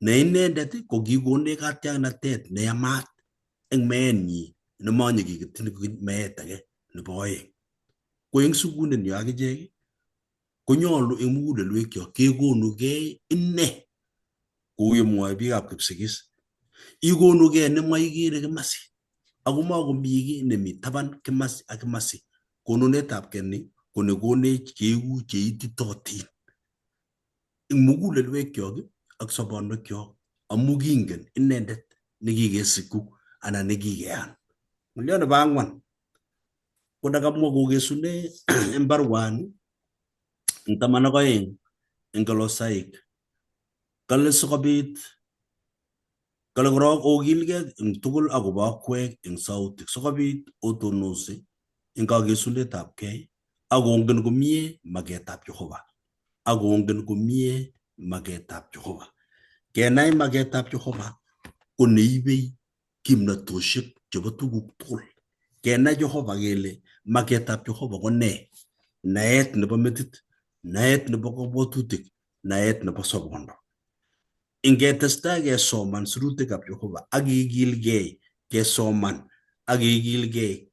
Ne inendet ko kikonech katiaknatet neyamat eng meenyi nemonye kiketyin meet age nebo aeng. Ko eng sikunenyo akichek konyolu eng mugulelwekyok kekonugei ine kou yemwoe biikab Kipsigis. Ikonugei nemaikere kimasi ako makomi kiy nemi taban kimasi ak kimasi. Konunetab kei ni ko nekonech keeku cheititootin eng mugulelwekyok ak sobonwekyok amu kingen inendet nekikesiku anan nekikeyan. Ng'olyo nebo ang'wan ko nekamwa kokesune eng baruani eng 12 eng Kolosaik kale sikobit kale korok okilgei eng tugul akobo akwek eng sautik sikobit otonose eng kakesunetab kei akongen komie maketab Jehova akongen komie maketab Jehova. Kenai maketab Jehova ko neibei kimnatoshek chebo tuguk tugul. Kenai Jehova kele maketab Jehova ko nee? Naet nebo metit, naet nebo kabwatutik, naet nebo sobondo. Ingetestai kesoman sirutikab Jehova ak kikilgei kesoman ak kikilgei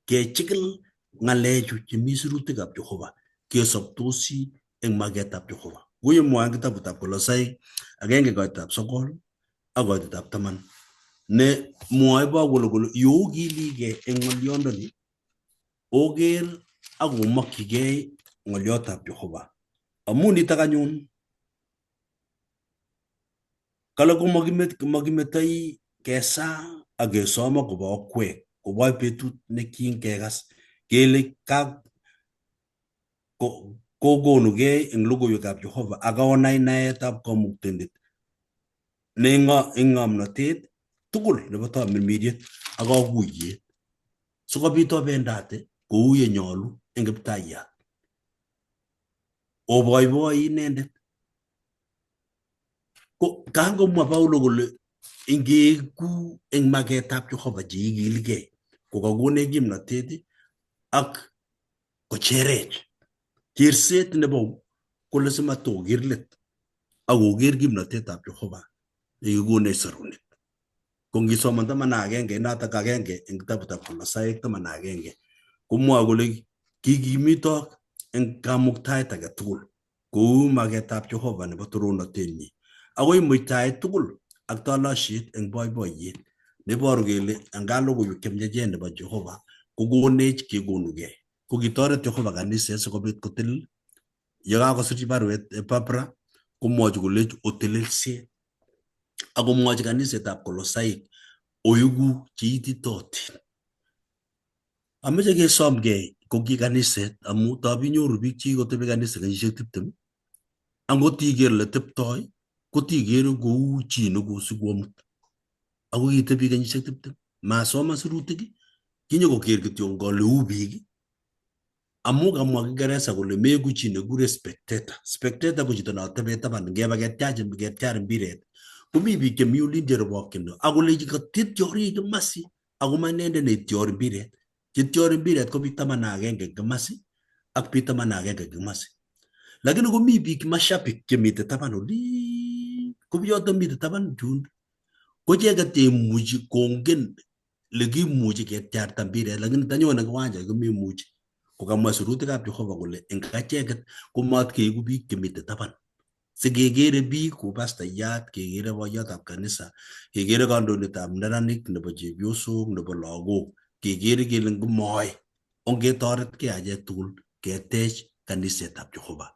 kechikil ng'alechu chemi sirutikab Jehova kesobtosi eng maketab Jehova. Kou mwae eng kitabutab Kolosaik 1:9 ak 10 ne mwoe Paulo kole yokiligei eng ng'olyondoni oker ak omokyigei ng'olyotab Jehova. Amu nitok anyun kale komakimetoi kesaa ak kesom akobo akwek kobo betut nekingekas kele kokonugei eng logoiwekab Jehova ak onai naetab kamuktaindet ne eng ng'omnotet tugul nebo tamirmiriet ak kaguiyet sikobit obendate kou ye nyolu eng kiptayat oboiboi inendet. Ko kangomwa Paulo kole ingeku eng maketab Jehova cheikiligei kokakonech kimnotet ak kocherech cherset nebo kole simatoker let ak oker kimnotetab Jehova nekikonech sorunet. Ko ngisoman 11 notok 1 eng kitabutab Kolosaik 11 komwoe kole kikimitok eng kamuktaet age tugul kou maketab Jehova nebo toronotenyi akoi muitaet tugul ak tolosiet eng boiboiyet neiboru kele anga logoiwek chemiachen nebo Jehova kokonech kekonugei. Ko kitoret Jehova kaniset sikobit kotilil yekakosirchi baruet Epapra komwochi kolech otelelsie akomwochi kanisetab Kolosaik oiku cheititootin. Ameche kesomgei ko ki kaniset amu tab inyoru biik chekikotebi kanisa kenyisiek 20 angot iker ole teptoi kotikere kou chi nekosiku amut ako kitebi kenyisiek 20 masoman sirutik kinyokoker kityo kole uu biik amu kamwa Kiingereza kole meku chi nekikure spectator. Spectator ko chito notebe taban ngeba ketyach ketyar mpiret komi biik chemi olin cherobokyin akolechi katityori kimasi ako ma inendet neityori mpiret. Chetyori mpiret ko biik 11 eng kimasi ak biik 11 eng kimasi. Lakini komi biik mashabik chemite taban olin ko bichoto mite taban chun ko icheket cheimuchi kongen lekimuchi ketyarta mpiret lakini tanyone kiwanja komemuchi. Kokamwa sirutikab Jehova kole eng acheket komat keiku biik chemite taban. Sikekere biik kou pastayat, kekere boiyotab kanisa, kekere kandoindetab neranik nebo chepyosok nebo lagok, kekere kele ngomoe ongetoretkei achek tugul ketech kanisetab Jehova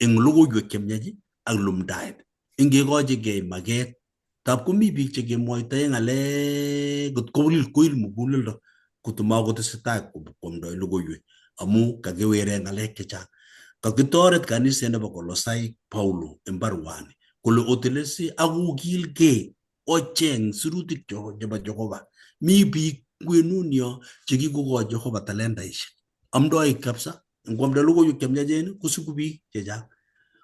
eng logoiwek chemiach ak lumdaet ingekochigei maket tab komi biik chekemwoitoe ng'alek kot koil muguleldo kotomakotesetai kwomdoi logoiwek amu kakiwere ng'alek chechang. Kakitoret kaniset nebo Kolosaik Paulo eng baruani kole otelesi ak okilgei ocheng sirutik chebo Jehova. Mi biik kwenun yo chekikokochi Jehova talentaishek. Amdoi kabisa ngwamda logoiwek chemiachen kosiku biik chechang.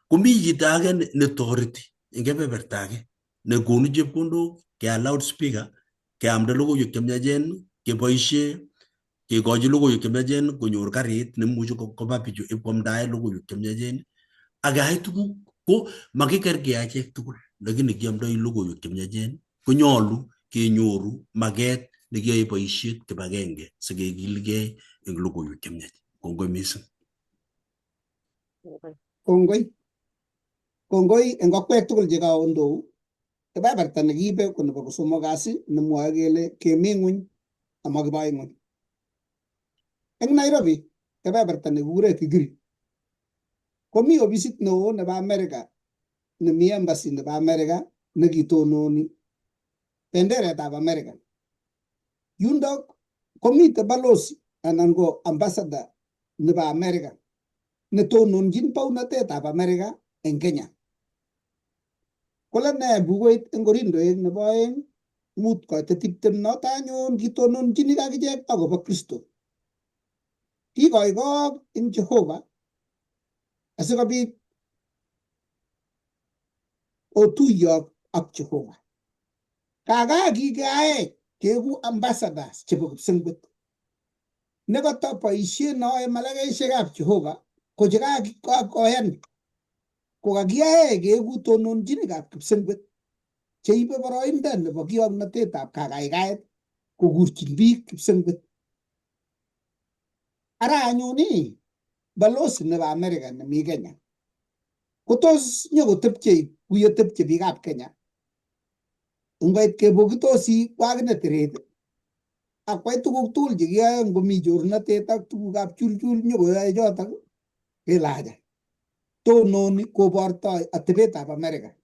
Komi chito age netoreti eng kebeberta age nekonu chepkondok keal loudspeaker keamda logoiwek chemiachen keboishe kekochi logoiwek chemiachen konyor karit nemuchi koba bichu ipkwamdae logoiwek chemiachen ak keyai tuguk ko makikergei achek tugul lakini kiamdoi logoiwek chemiachen konyolu kenyoru maket nekiyoe boisiet kibagenge sikekilgei eng logoiwek chemiach. Kongoi mising. Kongoi. Kongoi eng akwek tugul chekaondou. Kebeberta nekiibe ko nebo kosomok kasi nemwoe kele kemi ng'weny amakibo ng'weny. Eng Nairobi, kebeberta nekikure Gigiri, komi ofisit neo nebo Amerika nemi embassy nebo Amerika nekitononi benderetab Amerika. Yundok komite balozi anan ko ambassador nebo Amerika netononjin baunatetab Amerika eng Kenya. Kole ne bukuit eng Korindoek nebo 2 5:20 noto anyun kitononjini akichek akobo Kristo. Kikoikook eng Jehova asikobit otuyok ak Jehova. Kakaa kikeaech keeku ambassadors chebo kipsengwet. Nekoto boisiet noe malaikaisiekab Jehova ko chekakoyan kokakiyaech keeku tononchinikab kipsengwet cheibe boroindo nebo kiomnotetab kakaikaet kokurchin biik kipsengwet. Ara anyun ii balozi nebo Amerika nemi Kenya kotos nyokotepche kuyetepche biikab Kenya ngoit kebokitosi kwakine teret akwai tuguk tugul chekiyoe ngomi chornatet ak tugukab chulchul nyokoyoe chotok kele aja tononi kobortoi atebetab Amerika.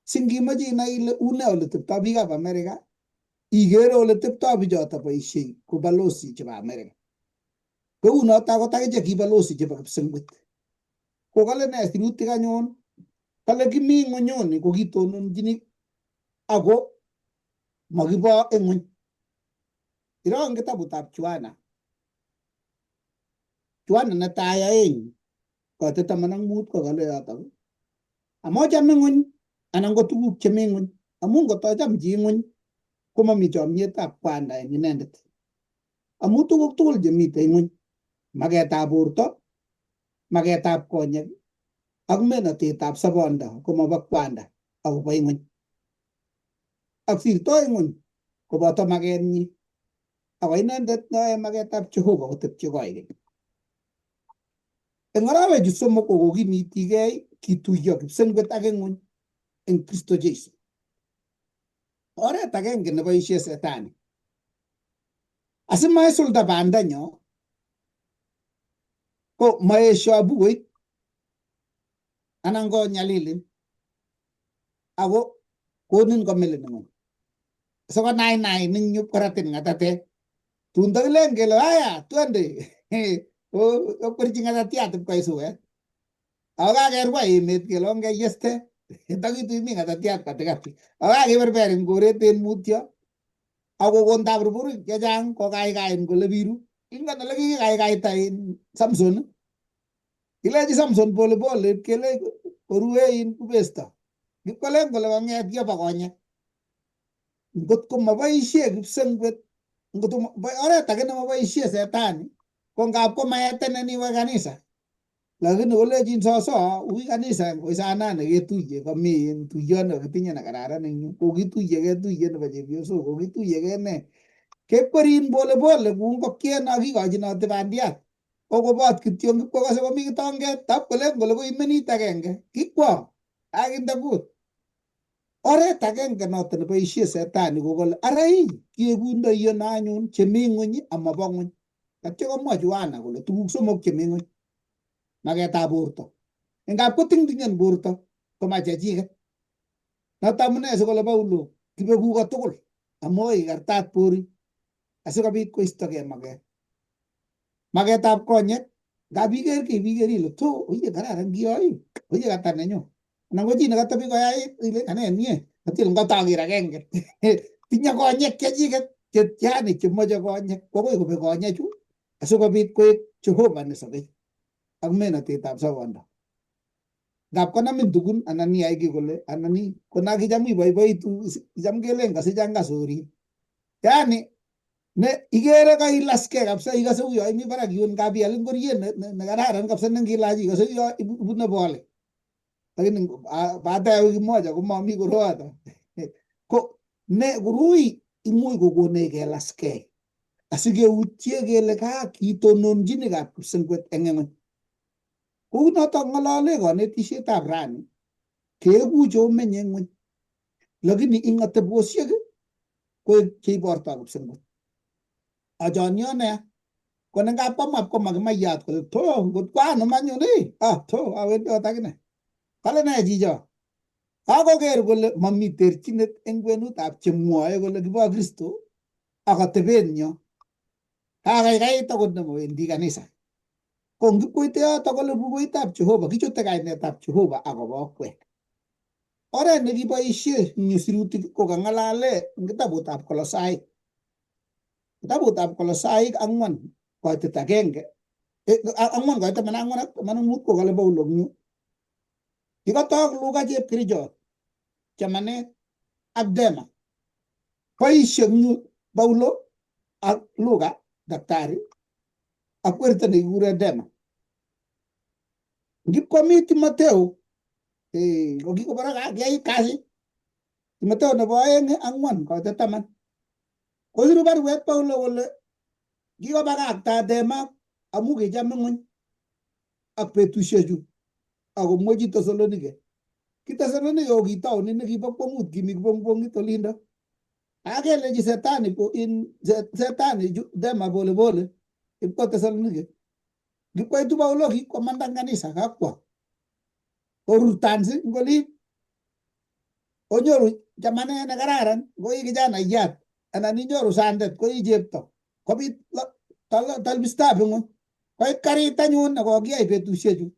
Singimoche inai ile une oleteptoi biikab Amerika ikere oleteptoi bichoto boisiei ko balozi chebo Amerika. Kounoto akot akichek ki balozi chebo kipsengwet. Ko kale ne sirutik anyun kale kimi ng'onyoni ko kitononjini ako makibo eng ng'ony. Iro eng kitabutab Juana. Juana netai 2:15 ko kale yotok amochame ng'ony anan ko tuguk chemi ng'ony amu ngotocham chi ng'ony komomi chomietab kwanda eng inendet. Amu tuguk tugul chemitei ng'ony maketab borto, maketab konyek ak menotetab sobondo komobo kwanda akobo ing'ony. Ak sirtoi ng'ony koboto makenyi ako inendet neyoe maketab Jehova kotepche koikeny. Eng arawechu somok kokokimitigei kituiyo kipsengwet ak ing'ony eng Kristo Jesu. Oret agenge neboisie setani asimaisulda bandanyo ko maesho bukuit anan ko nyalilin ako konin komilin ng'ony. Sikonainai ing yu koratin ng'atatek. Tun takilen kele haya twende okwerchi ng'atatiat ipkoit suwet. Ako kakerwai emet kele ongeyeste takitu imi ng'atatiat katikati. Ako kakiberber eng koret en mutyo akokon taburburik chechang kokaikain kole biru. Ingen ole kikikaikaita in Samson. Kilechi Samson pole pole kele korue in kubesto. Kipkolen kole kong'et kiobo konyek. Ngot ko maboisie kipsengwet, ngot oret age nemaboisie setani ko ngap komaetenen iwe kanisa. Lakini kolechin soso ui kanisa koisanane ketuiye komi tuyot nekitinye nekararan eng yu. Kokituiyekee tuyet nebo chepyosok, kokituiyekee ne. Kekwerin pole pole kou ngokiet no kikochinoti bandiat. Okobot kityo kipkokose komi kitonget tab kolen kole koimenit agenge. Kikwo akinde kut. Oret agenge noto neboisie setani ko kole ara ii kiekundo ono anyun chemi ng'weny amobo ng'weny. Atyo komwa Juana kole tuguk somok chemi ng'weny. Maketab borto. Ngap kotingtingen borto komachechiket. Noto amune sikole Paulo kibeku kotugul amu ikartat borik asikobit koistogei maket. Maketab konyek ngap iker kiy iker ile to oye kararan kioi oye kata nenyu. Anan ko chi nekatabi koyait ile ane mie atil ngotoker agenge. Tinye konyek chechiket che yani chemoche konyek akoi kobek konyechu asikobit koek Jehova nesobei ak menotetab sobondo. Ngap konamin tugun anan iyai kiy kole anan konakicham iboiboitu kicham kelen kasicha kasorin. Yani ne ikere kailaskei kabisa ikose uyo imi barak yun ngap ial ingoriet nekararan kabisa nengilach ikose uyo ibune bolik. Lakini baada ya wiki moja komami koroato. Ko ne koroi imuch kokonech kelaskei asikeutye kele kakitononchinikab kipsengwet eng ng'ony. Kounoto ng'olole kanetisietab rani keeku chomenye ng'weny. Lakini ing atebosiek koek cheibortoi kipsengwet. Achonyo nea ko nengapkomwa komakimaiyat kole to ngot ko anum anyun ii ah to awendi ot akine. Kale ne chicho? Kakoker kole mami terchinet eng kwenutab chemwoe kole kibo Kristo ak atebenyo. Kakaikait akot nemowendi kanisa. Ko ngipkoite yoto kole bukuitab Jehova kichute kainetab Jehova akobo akwek. Oret nekiboisie eng yu sirutik ko kang'alale eng kitabutab Kolosaik. Kitabutab Kolosaik 4:1 4:14 ak 15 ko kale Paulo eng yu. Kikotok Luka chepkerichot, chamanet ak Dema. Boisie eng yu Paulo ak Luka daktari ak werto nekikure Dema. Ngipkomi Timoteo ko kikobore kiyai kasi. Timoteo 2 4:10. Kosiru baruet Paulo kole kikobakakta Dema amu kicham ing'weny ak betusiechu akomwechi Tesalonike. Ki Tesalonike ko ki taonit nekibo kwong'ut, kimi kibong'bong'it olindo. Akelechi Setani in Setani Dema pole pole ipko Tesalonike. Kipkoitu Paulo kikwamanda eng kanisa kakwo. Korurtansi eng olin. Onyoru chamanet nekararan ko i kijanaiyat anan inyoru sandet ko i chepto. Kobit talbistab ing'weny. Koit karit anyun nekokiyai betusiechu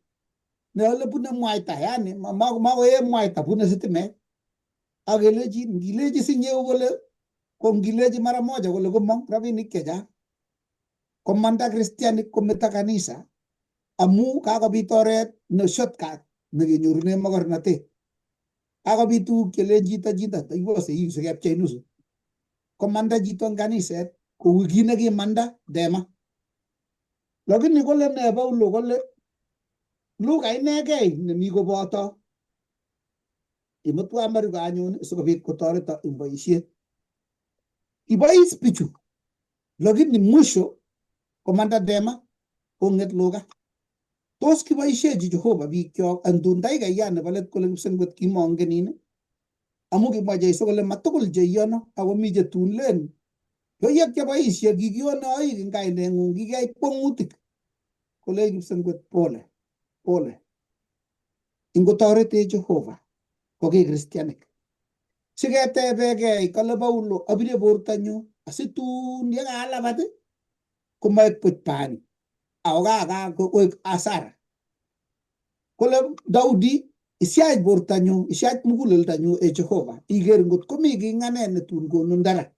ne ole bune mwaita, yani makoe mwaita bune sitimet. Ak kelechi ngilechi sinyeu kole ko ngilechi mara moja kole komong rabinik chechang. Komanda kristianik kometo kanisa amu kakobit oret ne shortcut nekenyorune mogornotet. Kakobit tuguk chelen chito chito iwose iu sikepchei nusu. Komanda chito eng kaniset kou kit nekimanda Dema. Lakini kole ne Paulo kole Luka inegei nemi koboto imutwa Mariko anyun sikobit kotoreto eng boisiet. Kibois bichu lakini mwisho komanda Dema kong'et Luka. Tos kiboisiechi Jehova bikyok antun taikaiyan nebo let kole kipsengwet kimongenin amu kimwa Jeiso kole matugul cheiyono ako mi chetun len yoyek cheboisie kikione oik eng kaineng'ung kikiyai kwong'utik kole kipsengwet pole pole. Ingotoretech Jehova ko ki kristianik. Siketebekei kale Paulo abire bortanyu asitun yekalabat komaek buch bani ako kaka koek asara. Kole Daudi isiach bortanyu isiach muguleldonyu e Jehova iker ngot komi kiy eng ane netun konun ndara.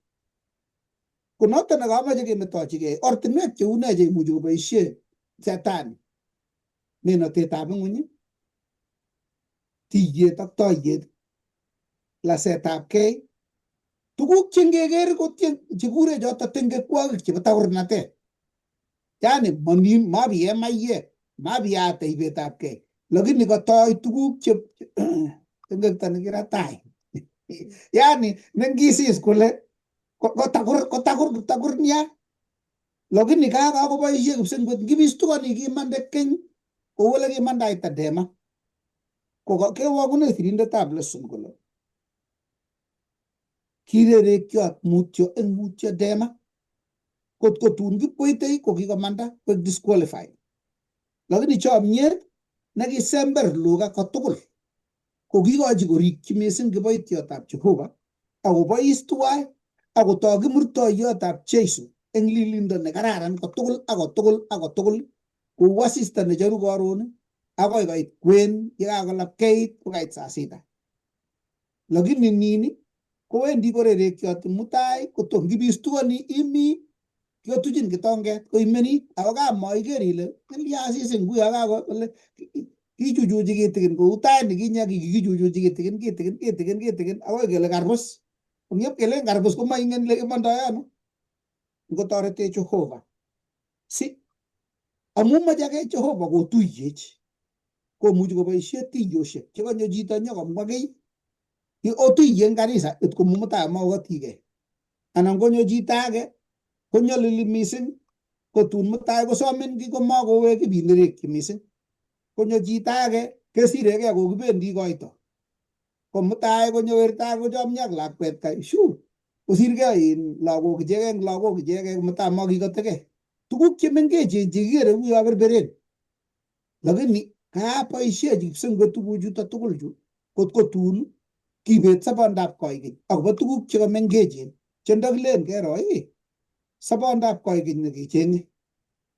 Ko noto nekamache kemetochigei ortinwek cheu ne cheimuchi koboisie Setani menotetab ing'weny, tiyet ak toiyet, lasetab kei, tuguk che ngeker ko chekure choto tengekwokik chebo takornatet. Yani mami mabie maiyek, mabiate ibetab kei, lakini katoi tuguk che tengekto nekiratai. Yani nengisis kole kotakur kotakur takur nia. Lakini kakoboisie kipsengwet ngibistukoni kimande keny kou ole kimandaita Dema. Ko kewokune sirindetab lesson kole kirerekyot mutyo eng mutyo Dema. Kot ko tun kipkoitei ko kikomanda koek disqualified. Lakini chomyet nekisember Luka kotugul ko kikochi korikyi mising kiboityotab Jehova akobois tuwai akotok kimurtoiyotab Jesu eng lilindo nekararan kotugul ak kotugul ak kotugul kou asista nechoru karon akoi koit kwen yekakolapkeit kokait saa sita. Lakini nini kowendi korerekyoti mutai kotom kibistukoni imi kiotuchin kitonget koimeni ako kamaiker ile ilya asis nguyo kako kole kichuchuchi kitikin kou tai nikinye kikichuchuchi kitikin kitikin kitikin kitikin akoi kele karbus. Kongyep kelen karbus komaingen ile kimondoi ano. Ngotoretech Jehova. Si amu moche ake Jehova kotuiyech komuchi koboisie tuiyosiek chekonyo chito nyokomwa kiy otuiye eng kanisa it komutai maokotikei. Anan konyo chito age konyolili mising kotun mutai kosomin kiy komakowek ibinerekyi mising. Konyo chito age kesirekei kokibendi koito. Ko mutai konyo werta kochomyo ak lakwet kai shu kosirgei in lagok ichegei eng lagok ichegei mutai makikotekei. Tuguk chemengechen chekikere uyo berberen. Lakini kaboishe kipsengwet tuguchuto tugul chu kot ko tun kibet sobondab koikeny akobo tuguk chekamengechen che ndakilen kero ii sobondab koikeny nekechenge.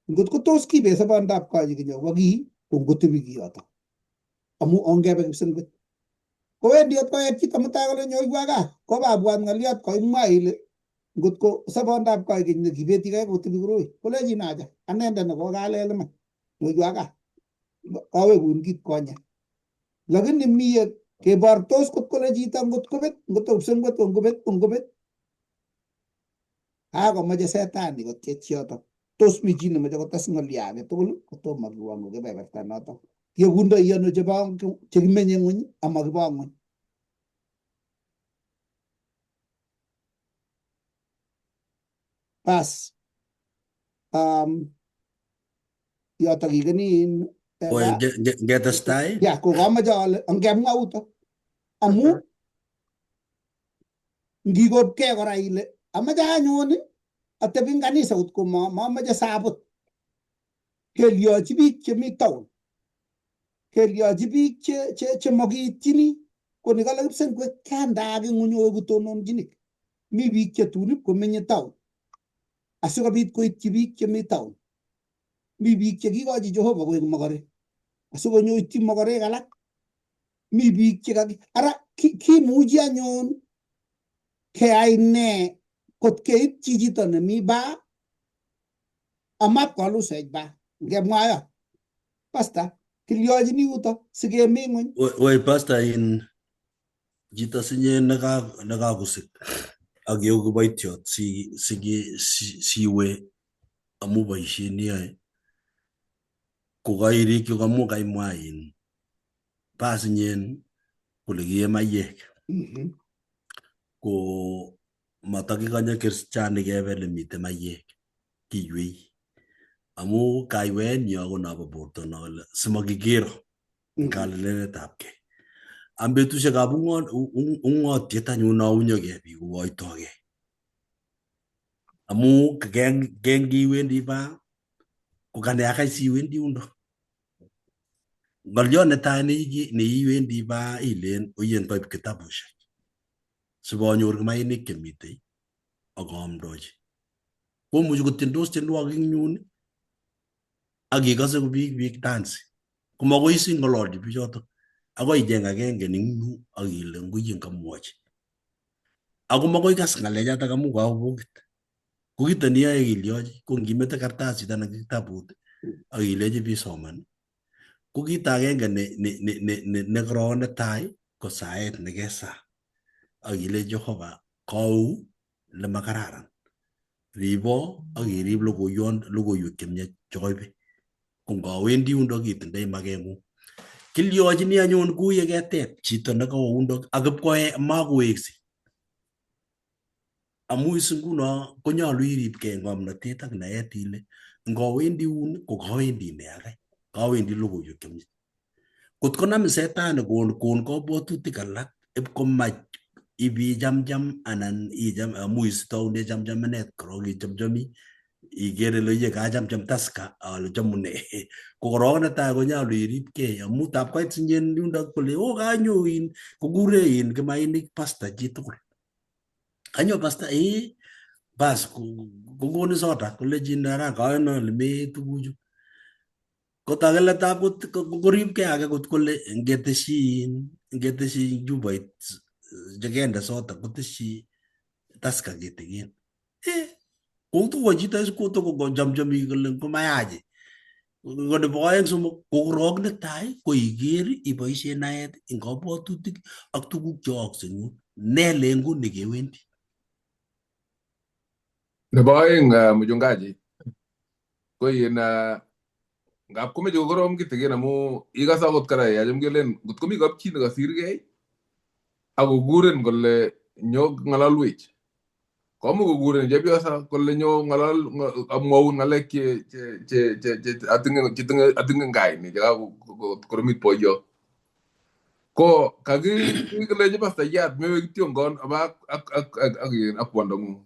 Ngot ko tos kibet sobondab koikeny akobo kii ko ngotebi kiyoto amu ongebe kipsengwet. Kowendi ot kowek chito mutai kole nyoiwa kat kobabwat ng'oliot koimwa ile ngot ko sobondab koikeny nekibeti kai kotebi koroi kolechin acha anendet nekokalel iman nyoiwa kat kawekun kit konye. Lakini mie kebortos kot kole chito ngot kobet ngot ko kipsengwet ko ngobet ko ngobet kakomoche setani kotyech yotok. Tos mi chi nemoche kotes ng'olyo age tugul kotomo kiwangu kebeberta notok. Kiekundoi ano chebo chekimenye ng'weny ama kibo ng'weny. Bas yotok ikeni Oi, ngetestai ya kokamoche ale ongemwa uto amu ngikopkei kora ile amache anyun atebi eng kanisa kotko mamoche sabut kelyochi biik chemi town kelyochi biik chemokiityini ko nikale kipsengwet kendaak ng'weny oeku tononchinik mi biik che tun komenye town asikobit koityi biik chemi town mi biik chekikochi Jehova koek mokorek asikonyoityi mokorek alak mi biik chekaki ara kimuchi anyun keyai ne kot keityi chito nemi baa amat kolusech baa ngemwa yo pasta kilyochini yuto sikemi ng'weny. Woi pasta in chito sinye nekakosik ak iu kiboitiot siwe amu boisiet neyoe kokairikyi amu kaimwa in bas inyen kole kiye maiyek ko matakikonye kristianik kebe lemite maiyek kiywei amu kaiwet nyo ko nobo borto no kole simakikero eng kalelenetabkei. Am betusiekab ung'otiet anyun no unyokei biik kokoitokei amu kengiwendi baa ko kane akai siwendi yundo. Ng'oliot netai neiwendi baa ilen oyen koib kitabushek siponyor kimainik chemitei ak aamdochi. Komuchi kotiendos tienwogik eng yun ak ikose ko biik biik dance komakoi ising'ololchi bichotok akoi icheng agenge ning yu ak ile nguyen kamwochi. Ako makoi kas ng'alechatak amu kakobokit. Ko kito neyoe kilyochi ko ngimete kartasit anan kitabut ak ilechi bisoman ko kito agenge ne korong netai ko saet nekesa ak ilechi Jehova kou lemakararan ribo ak irib logoiwek chemiach chekoibe ko ngawendi yundo itindoi makeng'ung. Kilyochini anyun kou yeketeb chito nekawo yundo ak ipkoe makoweksei amu is nguno konyolu iribkei eng ng'omnotet ak naet ile ngowendi yun ko kawendi ne akai kawendi logoiwek chemiach. Kot konamin setani kon kabwatutik alak ipkomach ibichamcham anan icham amu istoune chamchamanet korok ichamchami ikere ile iye kachamcham taska ale chamune ko korok netai konyolu iribkei amu tap koit sinyen yundo kole o kanyo in kokure in kimainik pasta chitugul kanyo pasta bas kokonin soda kolechin ara kaen ale mee tuguchu kotakele tap koribkei ake kot kole ngeteshi ngeteshi chupoit chekende soda koteshi taska kitikin kotoko chito is kotoko chamchami kole komayache ko nebo oeng somok ko korok netai ko iker iboishe naet eng kabwatutik ak tuguk cheyookse eng yun ne lengu nekewendi. Nebo oeng mchungaji ko in ngap komeche kokorom kitikin amu ikose akot kora yacham kelen ngot komi kapchi nekasirgei ak kokurin kole nyo ng'ololwech komuch kokurin chepyosa kole nyo ng'olol amwaun ng'alek che atinye eng kaini chekakoromit boiyo. Ko kakilechi pastayat mewe kityongon oba ak ak ak ak ak kwondong'ung.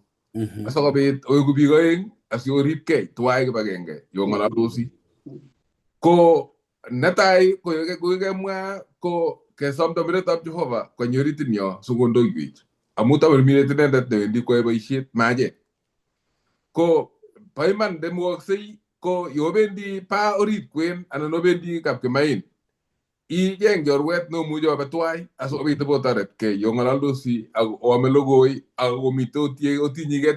Asikobit oeku biik oeng asioribkei tuwai kibagenge yong'ololdosi. Ko netai ko kokikemwa ko kesom tomiretab Jehova konyo oritinyo sikondoiwech amu tamirmiret inendet newendi koyae boisiet ma achek. Ko bo iman ndemukoksei ko yobendi pa orit kwen anan obendi kapkimain icheng chorwet neomuchi obe tuwai asikobit ibotoretkei yong'ololdosi ak oame logoi ak omite otinyigei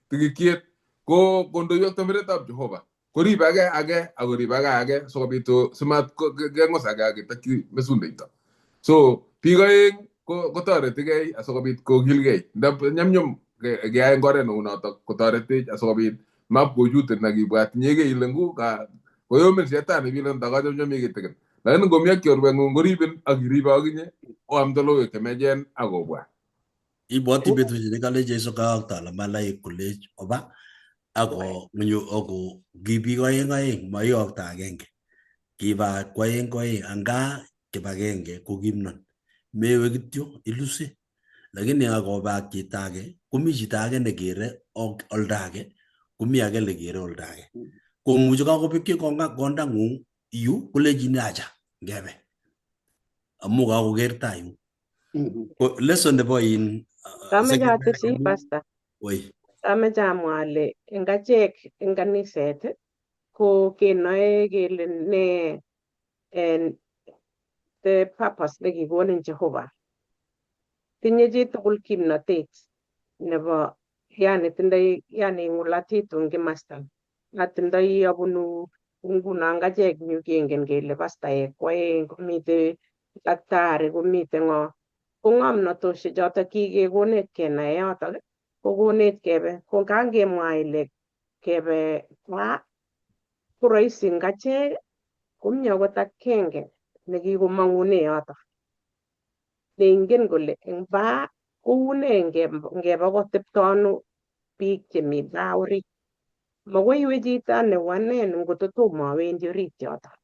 tikikyet ko kondoiwek tomiretab Jehova korib age age akorib age age sikobit simat keng'us age aketokyi mesundeito. So biik oeng kotoretigei asikobit kokilgei. Nyumnyum keyai eng oret neu notok kotoretech asikobit mapkochutin akibwat inyegei ile ngu koyomin shetani bilen takachomchomi kitikin. Lakini ngomi ak chorweng'ung koribin ak iribe akinye oamde logoiwek chemiachen akobwa. Ibwoti betusiek chekale Jesu kayokto ale malaik kolech oba ako nyo ako ki biik oeng oeng maiyokto agenge kiba kwoeng kwoeng anga kibagenge ko kimnon mewe kityo iluse lakini akoba ak chito age komi chito age nekere oldo age komi age nekere oldo age komuchi kakobekyi kondang'ung yu kolechini acha ngebe amu kakoker tai yu. Ko lesson nebo in Kameche atesyi pastor. Oi. Ameche amwa ale eng achek eng kaniset ko kenoe kele ne en the purpose nekikonin Jehova. Tinye chitugul kimnotet nebo yani tindoi yani ng'ulatitu eng kimasta. Atindoi abunu nguno eng achek yu kengen kele pastaek kwoeng komite daktari komite ng'o. Ko ng'omnatoshek chotok kikekonech kenai yotok kokonech kebe ko kangemwa ile kebe gaa ko rahisi eng achek komi akot akenge nekikomong'une yotok neingen kole eng baa koune ngeba kotepto ano biik chemi baa orit. Makoi iwe chito neu ane ngoto tomo awendi orit yotok.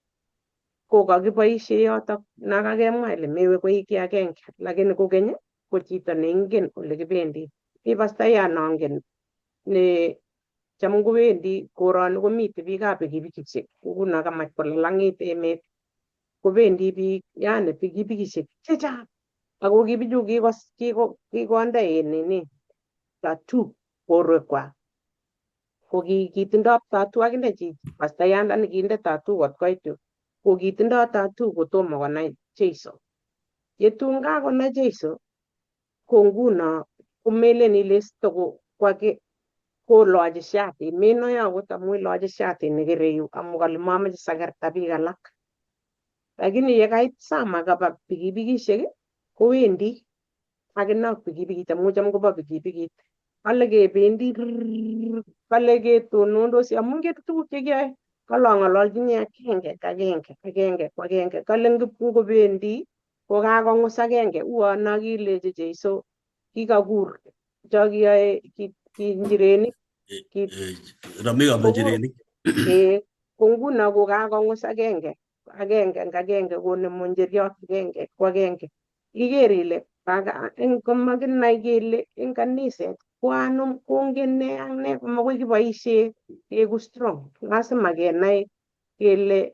Ko kakiboishe yotok nakakemwa ile mewe koi ki agenge lakini kokeny ko chito neingen ole kibendi. Mi pastayat nongen ne cham kowendi koroni komite biikab pikipikishek nguno kamach kolalang'it emet kobendi biik yani pikipikishek chechang ako ki bichu kikonde in nini tattoo borwekwak ko kitindo tattoo akine chi pastayandani kinde tattoo kot koit yu ko kitindo tattoo kotomo konai Jesu. Yetun kakonai Jesu ko nguno komelen ile sitoko kolochi shatit menoe akot amu ilochi shatit nekere yu amu kale mamoche sakerta biik alak. Lakini yekait sama kaba pikipikishek kowendi akine ak pikipikit amu cham kobo pikipikit. Kale kebendi kale ketonondosi amu ingen tuguk chekiyoe. Kale ang'ololchini agenge agenge agenge kwa agenge kale ngobendi ko kakong'us agenge uon kilechi Jesu kikakur cho kiyoe ki njirenik Romikab njirenik. Ko nguno ko kakong'us agenge agenge eng agenge konemu njiriot agenge kwa agenge. Iker ile komakinai kele eng kaniset ko anom kongen ne ak ne komakoi kiboishe keeku strong. Lazima kenai kele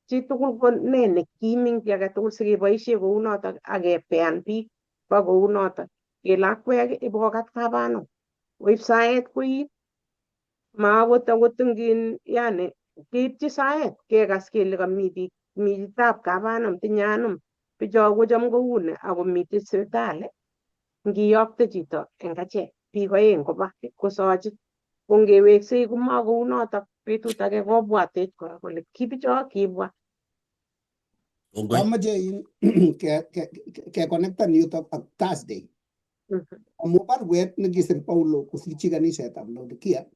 chitugul ko ne nekim eng ki age tugul sikeboishe kounotok ak kepean biik ba kounotok. Kele akwek ibokat kabanum koib saet koit maakot akot eng yani keipchi saet kekas kele kami biik mitab kabanum tinye anum bicho kocham kouni akomitei sipitali ngiyokte chito eng achek biik oeng koba kosochi ko ngeweksei komakounotok betut age kobwatech kora kole kibicho kibwa. Amache ke connectan yutok ak Thursday. Amu barwet nekisir Paulo kosirchi kanisetab Laodikia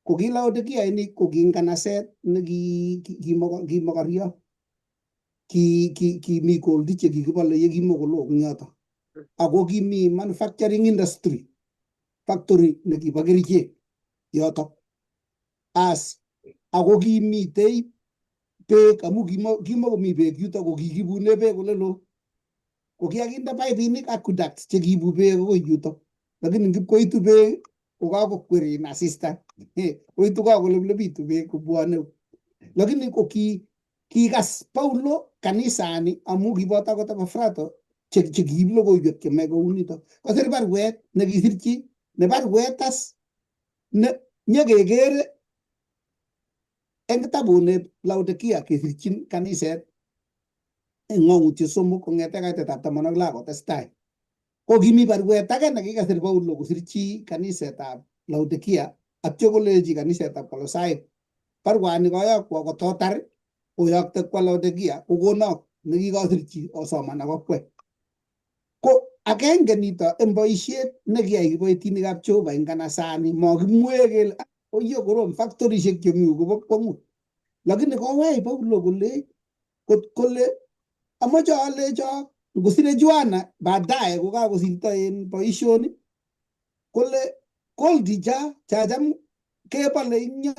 ko ki Laodikia ini ko ki nganaset ne ki mokorio ki mi gold chekikibole yekimokoloo eng yotok ako kimi manufacturing industry factory nekibo kerichek yotok as ako kimitei Beek amu kimokomi beek yuto, ko kikibune beek ole loo. Ko kiakinde paipinik, aqueducts chekiibu beek akoi yuto, lakini ngipkoitu beek ko kakokwer asista, koitu kakoleplepitu beek kobwone. Lakini ko kikas Paulo kanisani amu kiboto akot Epafrato chekiib logoiwek chemai kounito. Kosir baruet nekisirchi ne baruet as ne nyekekere eng kitabut Laodikia kesirchin kaniset eng ng'ong'utiet 3 kong'ete kaitetab 16 kotestai. Ko kimi baruet age nekikasir Paulo kosirchi kanisetab Laodikia, atyo kolechi kanisetab Kolosai, baruani koyokwo kototar oyokte kwa Laodikia kokonok nekikosirchi osoman ak okwek. Ko agenge nito eng boisiet nekiyai kiboitinikab Jehova eng kanasani, mokimwoe kele oiyo korom factorishek chemi kobo kwongut. Lakini kowech Paulo kole kot kole amoche alecho ngosire Juana baadaye kokakosirto en boisioni kole goldi cha chacham kebole ing yo,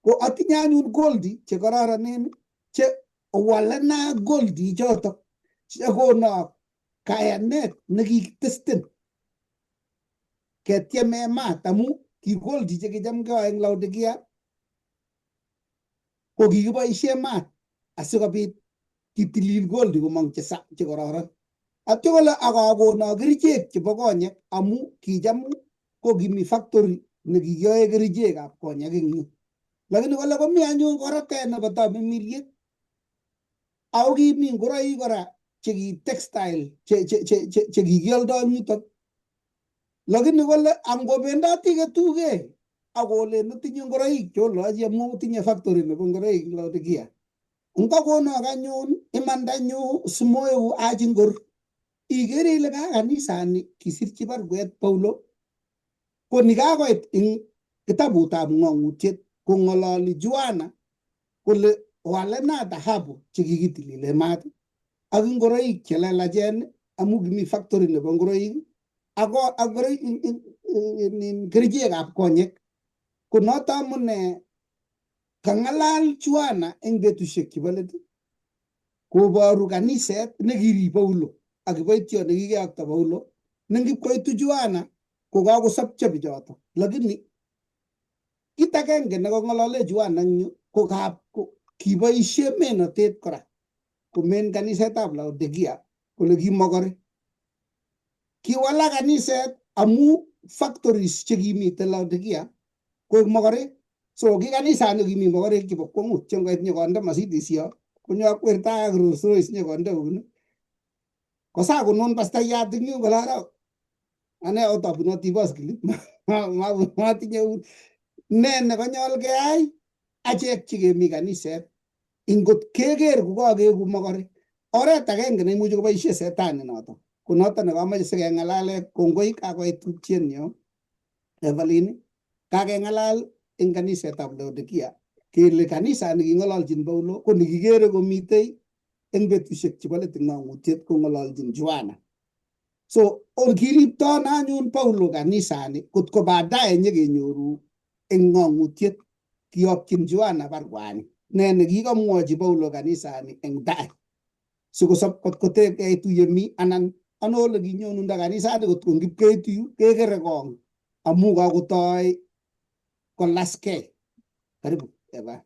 ko atinye anyun goldi chekororonen che owalena goldi chotok chekonok kayanet nekikitesten ketieme maat, amu ki goldi chekicham keyoe eng Laodikia ko kikiboisie maat asikobit kitilil goldi komong chekororon. Atyo kole akakonok kerichek chebo konyek, amu kicham ko kimi factory nekikiyoe kerichekab konyek eng yu. Lakini kole komi anyun korotet nebo tomimiliet, ako kimi ngoroik kora cheki textile chekikioldo eng yutok. Lakini kole angobendoti ketuge akolen otinye ngoroik cheolochi amu otinye factory nebo ngoroik eng Laodikia. Ngokonok anyun imandanyu simoeku achi ngor. Ikere ile ka kanisani kisirchi baruet Paulo ko nikakoit eng kitabutab ng'ong'utiet kong'ololi Juana kole walena dhahabu chekikitilile maat ak ngoroik chelelachen amu kimi factory nebo ngoroik ak kerichekab konyek. Ko noto amune kang'alal Juana eng betusiek chebo let koboru kaniset nekirib Paulo ak kiboitiot nekikeyokto Paulo nengipkoitu Juana ko kakosopcho bichoto. Lakini kit agenge nekong'olole Juana eng yu ko kiboisie menotet kora komen kanisetab Laodikia kole kimokore. Kiwalak kaniset amu factories chekimiten Laodikia koek mokorek. So ki kanisani kimi mokorek chebo kwongut chengoit nyokonde Mercedes yo konyo akwerta ak Rolls Royce nyokonde uni. Kosakonon pastayat eng yun kole ara ane otabunoti baskilit matinye ne nekanyol keyai achek chekemi kaniset ingot keker kokakeku mokorek. Oret agenge neimuchi koboisie setani noto ko noto nekamoche sikeng'alale. Kongoi kakoit tupchenyo Evelyn, kakeng'alal eng kanisetab Laodikia kele kanisa neking'ololchin Paulo ko nikikere komitei eng betusiek chebo let eng ng'ong'utiet kong'ololchin Juana. So or kiripton anyun Paulo kanisani kotko baadaye nyekenyoru eng ng'ong'utiet kiyokchin Juana baruani. Ne nekikamwochi Paulo kanisani eng tai sikosop kotko keitu yemi anan ano ole kinyonundo kanisani kotko ngipkeitu yu kekere kong amu kakotoi kolaskei. Karibu Eva.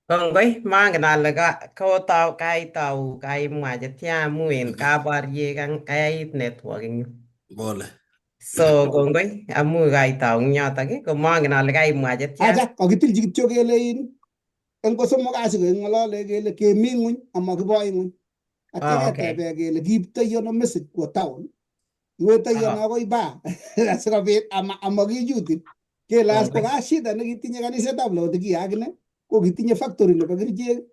Kongoi, mangen ale kotau kaitau kaimwa chetya amu en kaborye kayait network eng yu. Pole. So kongoi amu kaitau eng yotok ko mangen ale kaimwa chetya. Acha kakitilchi kityo kele in eng kosomok kasi keng'olole kele kemi ng'weny amakiboi ng'weny. Atya ketebe kele kiiptoi ano message kwo town, iwetoi ano akoi bar asikobit amakichutin. Kele as ko ka shida nekitinye kanisetab Laodikia akine ko kitinye factory nebo kerichek,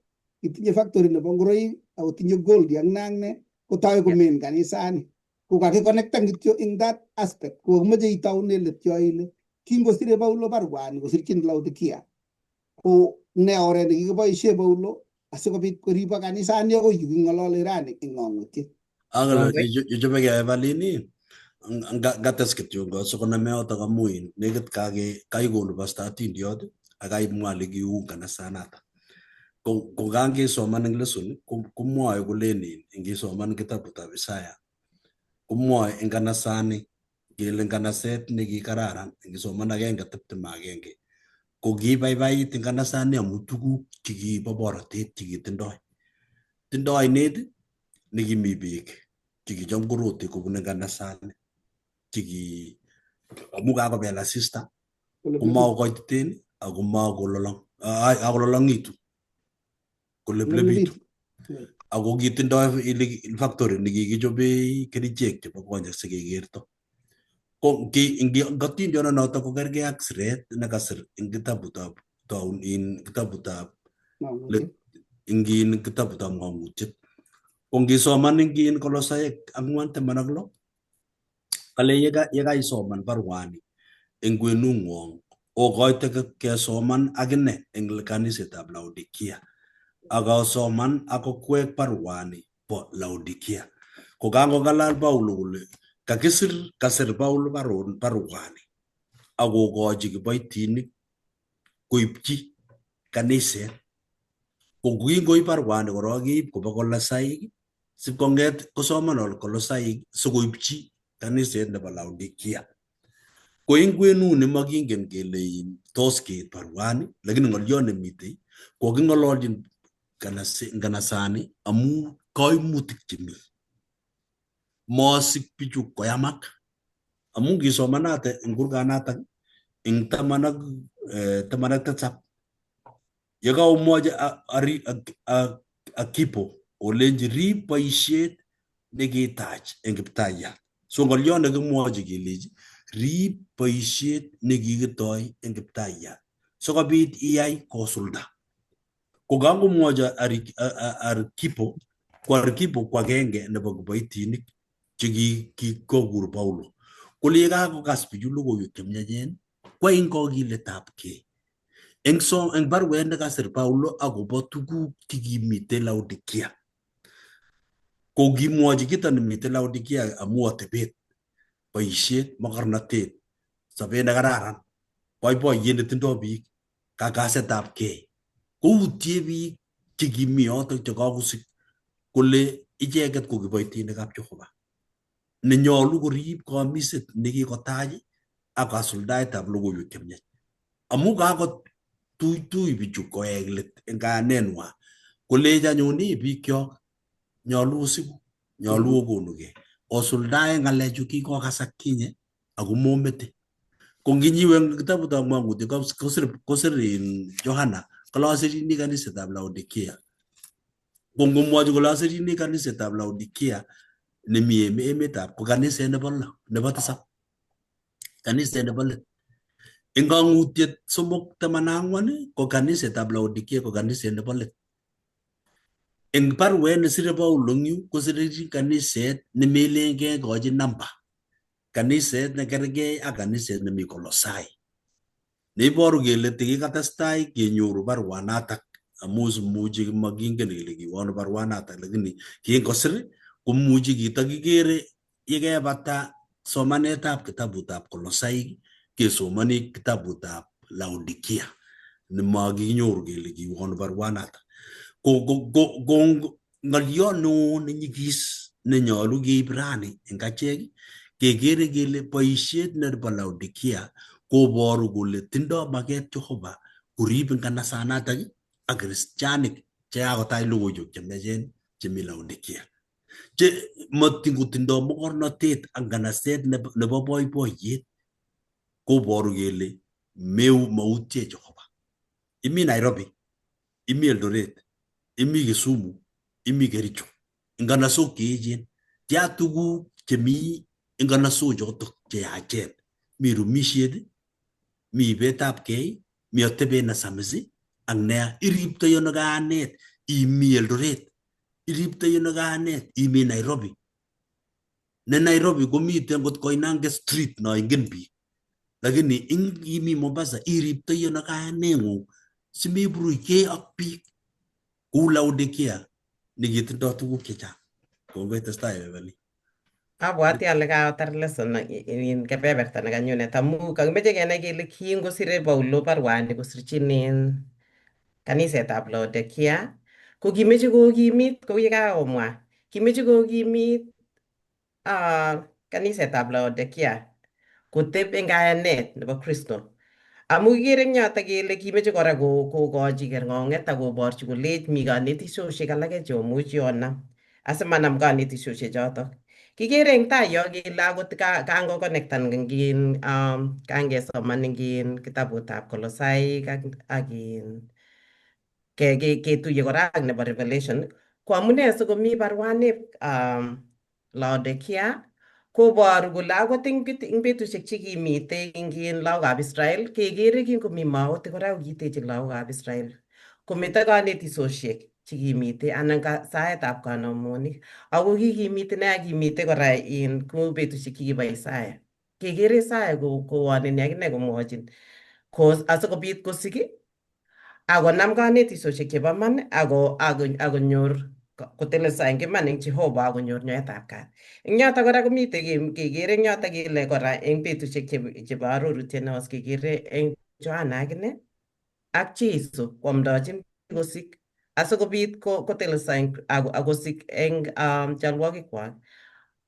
kitinye factory nebo ngoroik, akotinye gold ak ne ak ne kotoi komen kanisani. Ko kakikonektan kityo in that aspect. Ko kimoche itaune let yo ile kingosire Paulo baruani kosirchin Laodikia ko ne oret nekikiboisie Paulo asikobit koribo kanisani akoi yu king'olole rani eng ng'ong'utiet. Angelo ichomegei Evelyn ngates kityo sikoname yotok amu nekit kaikonu pastor atindiot. Akaimwa ale kiu kanasanatak. Ko kangesoman eng lesson komwoe kolen ingisoman kitabutab Isaya komwoe eng kanasani kele nganaset nekikararan ingisoman 1:21 ko kibaibait eng kanasani amu tuguk chekibo borotet chekitindoi. Tindoi ainet nekimi beek chekicham korote kobun nganasani cheki amu kakobel asista komakokoititen ako makololong akololongitu koleplepitu ako kitindoi factory nekikichobe kerichek chebo konyek sikekerto. Ko ngatindion noto ko kergei ak siret nekasir eng kitabutab taun in kitabutab ingin kitabutab Ng'ong'utiet. Ko ngisoman ingin Kolosaek 4:16 kale yekaisoman baruani eng kwenung'wong okoite kesoman akine eng kanisetab Laodikia akosoman ak okwek baruani bo Laodikia. Ko kangong'alal Paulo kole kakisir kasir Paulo baruani akokochi kiboitinik koipchi kaniset. Ko kingoib baruani korok keib koba Kolosaik sikong'et kosoman Kolosaik sikoipchi kaniset nebo Laodikia. Ko eng kwenut nemakingen kele tos keit baruani, lakini ng'oliot nemitei ko king'ololchin nganasani amu kaimutik chemi. Masik bichu koyamak amu ngisomanate eng kurganatak eng 17 yekaomwochi Arkipo olenji rib boisiet nekitach eng Kiptayat. So ng'oliot nekimwochi kelechi rib boisiet nekikitoi eng Kiptayat sikobit iyai kosulda. Ko kangomwochi Arkipo ko Arkipo ko agenge nebo kiboitinik chekikokur Paulo. Kole yekakokas bichu logoiwek chemiachen ko eng kokiletabkei eng so eng baruet nekasir Paulo akobo tuguk chekimite Laodikia. Ko kimwochi kito nemite Laodikia amu atebet, boisiet, mokornotet, sobet nekararan, boiboiyet netindoi biik, kakasetab kei. Koutie biik chekimi yotok chekakosik kole icheket ko kiboitinikab Jehova nenyolu korib kamiset nekikotach ak kasuldaetab logoiwek chemiach. Amu kakotuitui bichu koek let eng kayanenwa kolech anyun bikyok nyolu osibu nyolu okonukei osuldae ng'alechu kikokasak kinye ako momete. Ko nginyiwe eng kitabutab Ng'ong'utiet kosir in Yohana kole asirini kanisetab Laodikia. Ko ngomwochi kole asirini kanisetab Laodikia nemi emetab ko kaniset nebo lo nebo tisab kaniset nebo let. Eng Kang'utiet 3:14 ko kanisetab Laodikia ko kaniset nebo let. Eng baruet nesire Paulo eng yu kosire kaniset nemelen kekochi namba. Kaniset nekergei ak kaniset nemi Kolosai. Neiboru kele tikikatestai kenyoru baruanatak amu imuchi makingen kele kiwono baruanatak lakini kingosir komuchi kitakikere yekebata somanetab kitabutab Kolosaik kesomoni kitabutab Laodikia nemakinyoru kele kiwono baruanatak. Ko ng'oliot neo nenyigis nenyolu keib rani eng achek kekere kele boisiet nebo Laodikia koboru kole tindo maket Jehova korib nganasanatak ak kristianik chekakotach logoiwek chemiachen chemi Laodikia. Che matin kotindo mokornotet ak nganaset nebo boiboiyet koboru kele meu mautie Jehova. Imi Nairobi, imi Eldoret, imi Kisumu, imi Kericho. Nganasok cheechen tia tuguk chemi nganasok chotok cheyachen. Mi rumisiet, mi ibetab kei, mi atebet nesamis ak nea iriptoi ano kayanet imi Eldoret, iriptoi ano kayanet imi Nairobi. Ne Nairobi komiten ngot Koinange Street no ingen biik. Lakini ing imi Mombasa iriptoi ano kayaneng'ung simeburuchkei ak biik kou Laodikia nekitindoi tuguk chechang. Kongoi, testai Beverly. Abwati ale katar lesson in kebeberta nekanyunet amu kakimeche kenai kele kingosire Paulo barwani kosirchin in kanisetab Laodikia ko kimeche kokimit kou ye kakomwa kimeche kokimit kanisetab Laodikia koteb eng kayanet nebo Kristo amu kikere eng yotok kele kimeche kora kokochi kerng'ong'et akoborchi kolech mi kanetisiosiek alake cheomuchi onam asimanam kanetisiosiek chotok. Kikere eng tai yo kele akot kangokonektan eng kangesoman eng kitabutab Kolosaik ak in ketuiye kora ak nebo Revelation ko amune sikomi barwani Laodikia koboru kole akot eng betusiek chekimitei eng lagokab Israel kekere kingomi maotik kora kokitechi lagokab Israel kometo kanetisosiek chekimitei anan saetab kanamonik ako kikimite nea kimitei kora in kou betusiek chekibo Isaya kekere Isaya kowoneni akine komwochin asikobit kosik akonam kanetisosiek chebo iman akonyor kotelelso eng iman eng Jehova akonyor nyoetab kat. Eng yotok kora komitei kekere eng yotok kele kora eng betusiek chebo arorutiet neo kekere eng Johana akine ak Jesu koamdochin kosik asikobit kotelelso akosik eng cholwokikwak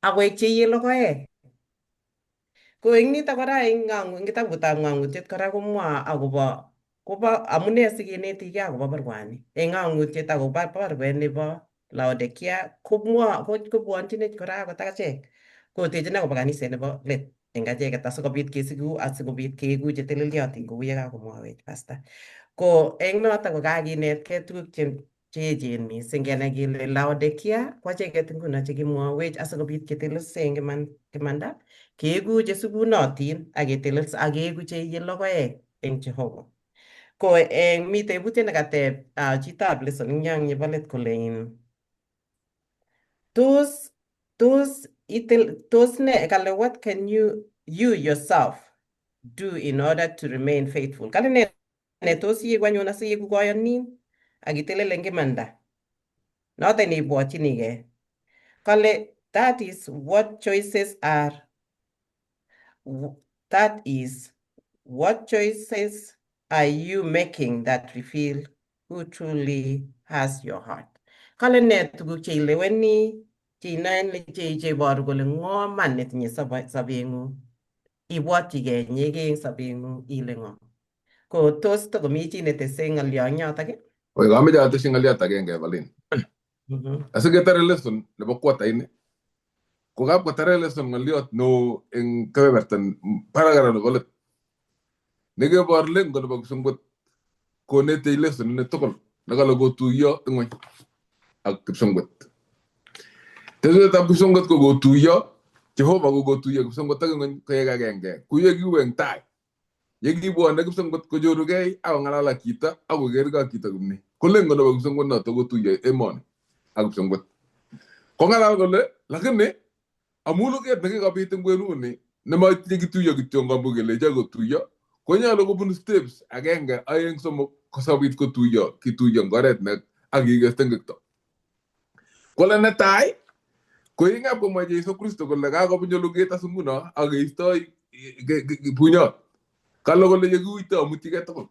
akoek cheiye logoek. Ko eng nitok kora eng kitabutab ng'ang'utiet kora komwoe akobo kobo amune sikenetikei akobo barwani eng ng'ang'utiet akobo barwet nebo Laodikia komwoe kobwonchinech kora akot achek kotechin akobo kaniset nebo let eng acheket asikobit kesiku asikobit keeku chetelelyotin kou ye kakomwowech pastor. Ko eng notok ko kakinetkei tuguk cheechen mising kenai kele Laodikia ko acheket nguno chekimwowech asikobit ketelelse eng imanda keeku chesikunotin ak ketelelse ak keeku cheiye logoek eng Jehova. Ko eng mi tebutiet nekateb chitab lesson eng yo nebo let kole tos itel tos ne kale what can you yourself do in order to remain faithful? Kale ne tos iyeku anyun asiyeku koyonin ak itelel eng imanda noton neibwotchinigei. Kale that is what choices are that is what choices are you making that reveal who truly has your heart. Kale ne tuguk cheileweni cheinoe cheiboru kole ng'o man netinye sobeng'ung ibwotyigei inyegei eng sobeng'ung ile ng'o. Ko tos tokomi chi netese ng'olyo eng yotok? Oi, kameche atesyi ng'olyot agenge Evelyn. Asiketare lesson nebo quarter ini ko kapkotare lesson ng'olyot neo eng kebeberta barakara nebo let nekebor lengo nebo kipsengwet konetech lesson ini tugul nekale kotuiyo ing'weny ak kipsengwet. Tetutikab kipsengwet ko kotuiyo Jehova ko kotuiyo kipsengwet ak ing'weny koek agenge kuye kiu eng tai ye kibwone kipsengwet kochorugei ak kong'alal ak chito ak kokergei ak chito komie. Ko lengo nebo kipsengwet noto kotuiyo emoni ak kipsengwet. Kong'alal kole lakini amu luget nekikobit eng kwenuni nemotinye kituiyo kityo amu kelecho kotuiyo konyolu kobun steps agenge aeng somok kosobit kotuiyo kituiyo eng oret ne ak kikes tengekto. Kole netai ko ingap komwa Jesu Kristo kole kakobunyo luget as nguno ak keistoi bunyot. Kale kole yekiuito amutyigei tugul.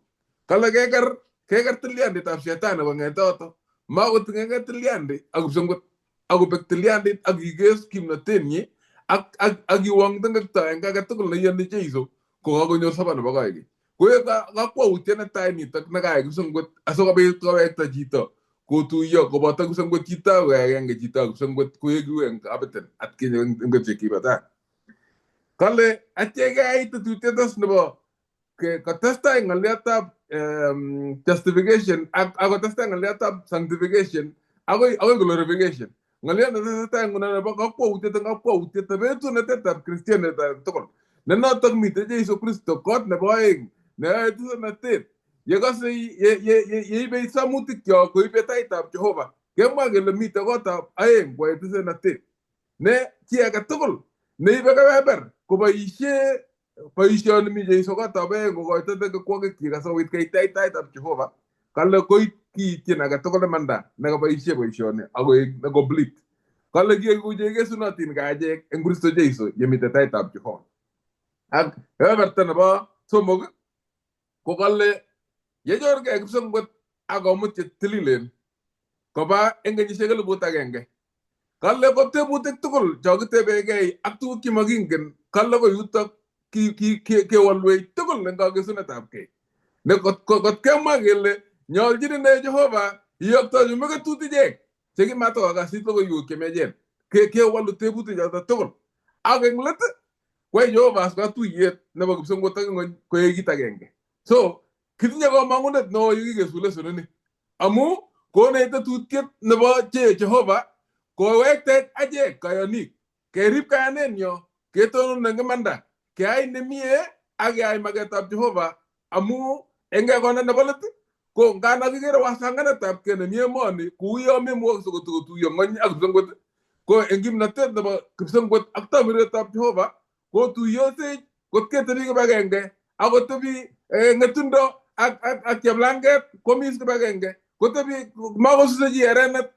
Kale keker tilyanditab shetani kong'ete yoto. Makoting'engei tilyandi ak kipsengwet akobek tilyandit ak ikes kimnotenyi ak iwong tengekto eng age tugul neiyoni Jeiso ko kakonyor sobo nebo koikeny. Koek kakwautiet netai nitok nekayai kipsengwet asikobit kowekta chito kotuiyo koboto kipsengwet chito ak agenge chito ak kipsengwet koeku eng kabeten atkinye eng betusiek kibo tai. Kale achek keyai tetutiet as nebo kotestai ng'olyotab justification ak kotestai ng'olyotab sanctification akoi glorification. Ng'olyot netesetai nguno nebo kakwautiet eng kakwautiet betunatetab kristianet tugul. Ne notok mitei Jesu Kristo kot nebo aeng neyoe tusonatet yekose yeibe samutikyok koibe taitab Jehova kemwa kele mitei kotab aeng koyoe tusonatet ne chi age tugul neibe kebeber koboisie boisioni mi Jesu kotab aeng kokoito tengekwokikyik asikobit keitei taitab Jehova kale koit kiityin age tugul imanda nekaboisie boisioni akoek ne complete. Kale kieku chekesunotin ka achek eng Kristo Jesu yemite taitab Jehova. Ak kebeberta nebo somok ko kale yechorgei kipsengwet ak komut che tililen koba eng kenyisiek 1000. Kale ko tebutik tugul cho kitebegei ak tuguk chemokingen kale ko yutok kewolwech tugul eng kakesunetab kei. Ne kot kemwa kele nyoljin ine Jehova iyoktochi meketut ichek chekimatokokasit logoiwek chemiachen. Kewolu tebutik choto tugul. Ak eng let kwai Jehova katuyet nebo kipsengwet ak ng'ony koek kit agenge. So kitinye komong'unet neo yekikesu lesson ini. Amu konech tetutiet nebo Jehova kowektech achek kayonik kerib kayanenyo ketonon eng imanda keyai nemie ak keyai maketab Jehova amu eng kekone nebo let ko ngana kikere wasanganetab kei nemi emoni kouyo memukokse kotokotuiyo ng'ony ak kipsengwet ko eng kimnatet nebo kipsengwet ak tomiretab Jehova kotuyosech kot ketebi kibagenge ak kotebi ng'etundo ak cheplanget komis kibagenge kotebi makosuse chi erenet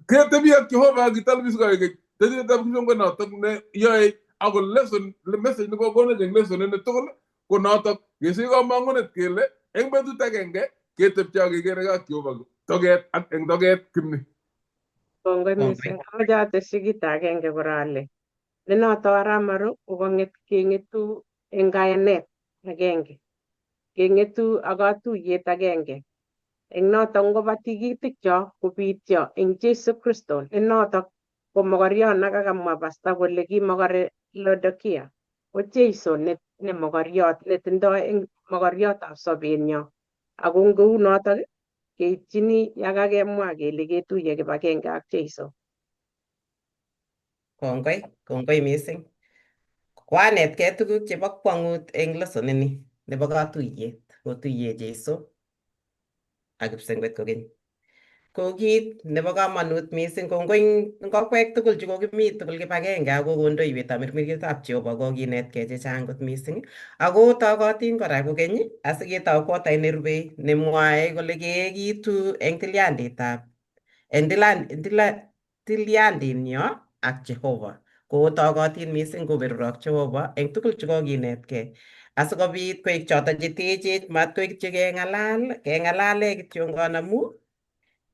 ketebi ak Jehova kitalbis koekeny tetutietab kipsengwet notok ne yoe ako lesson message nekokonech eng lesson ini tugul ko notok kesich komong'unet kele eng betut agenge ketepche ak kekereke ak Jehova toget ak eng toget kimni. Kongoi mising. Amoche atesyi kit agenge kora ale ne noto Aramaru kokong'et keng'etu eng kayanet agenge, keng'etu ak katuyet agenge. Eng notok ngoba tikitikcho kobityo eng Jesu Kristo ne notok ko mokoriot nekakamwa pasta kole ki mokore Laodikia ko Jesu ne mokoriot netindoi eng mokoriotab sobenyo. Ako kou notok keitchini yakakemwa kele ketuiye kibagenge ak Jesu. Kongoi, kongoi mising. Kwanetkei tuguk chebo kwongut eng lesson ini nebo katuyet, kotuiye Jesu ak kipsengwet kokeny. Ko kit nebo komonut mising kongoi ngokwek tugul chu kokimi tugul kibagenge ako kondoiwetab mirmirietab Jehova kokinetkei chechang kot mising. Ako togotin kora kokeny asiketou kwatait nerubei nemwoe kole keekitu eng tilyanditab eng tilyandinyo ak Jehova. Kotogotin mising koberurok Jehova eng tugul chekokinetkei asikobit koik choto chetechech mat koik kityo keng'alal keng'alale kityongon amu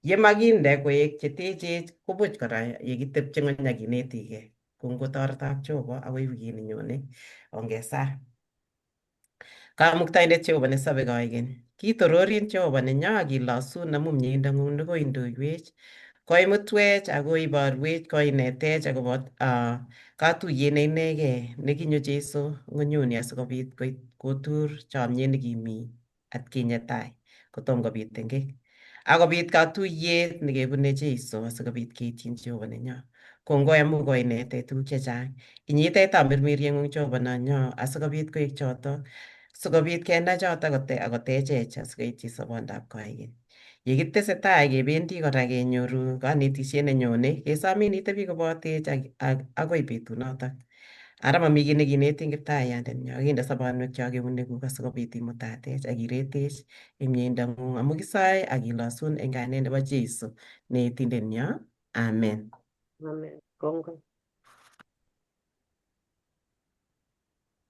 yemakinde koek chetechech kobuch kora yekitepche ng'ony ak kinetigei. Kongotoretok Jehova akoi wikit nenyone ongesaa. Kamuktaindet Jehova nesobe koikeny. Kitororin Jehova nenyo ak kilosun amu mieindang'ung nekoindoiwech. Koimutwech ako iborwech koinetech akobo katuyet ne inegei nekinyo Jesu ng'onyuni asikobit kotur chomyet nekimi atkinye tai kotom kobit tengek. Akobit katuyet nekebune Jesu asikobit keityin Jehova nenyo. Kongoi amu koinetech tuguk chechang. Inyitech tamirmirieng'ung Jehova nenyo asikobit koek choto sikobit kenai choto akotechech asikoityi sobondab koikeny. Yekitesetai kebendi kora kenyoru kanetisiet nenyone kesomin itebi kobotech akoi betunotok. Ara mami kiy nekinetin Kiptaiyandenyo, kinde sobonwekchok eunekuk asikobit imutatech ak iretech eng mieindang'ung amu kisoe ak kilosun eng kainet nebo Jesu neetindenyo. Amen. Amen. Kongoi.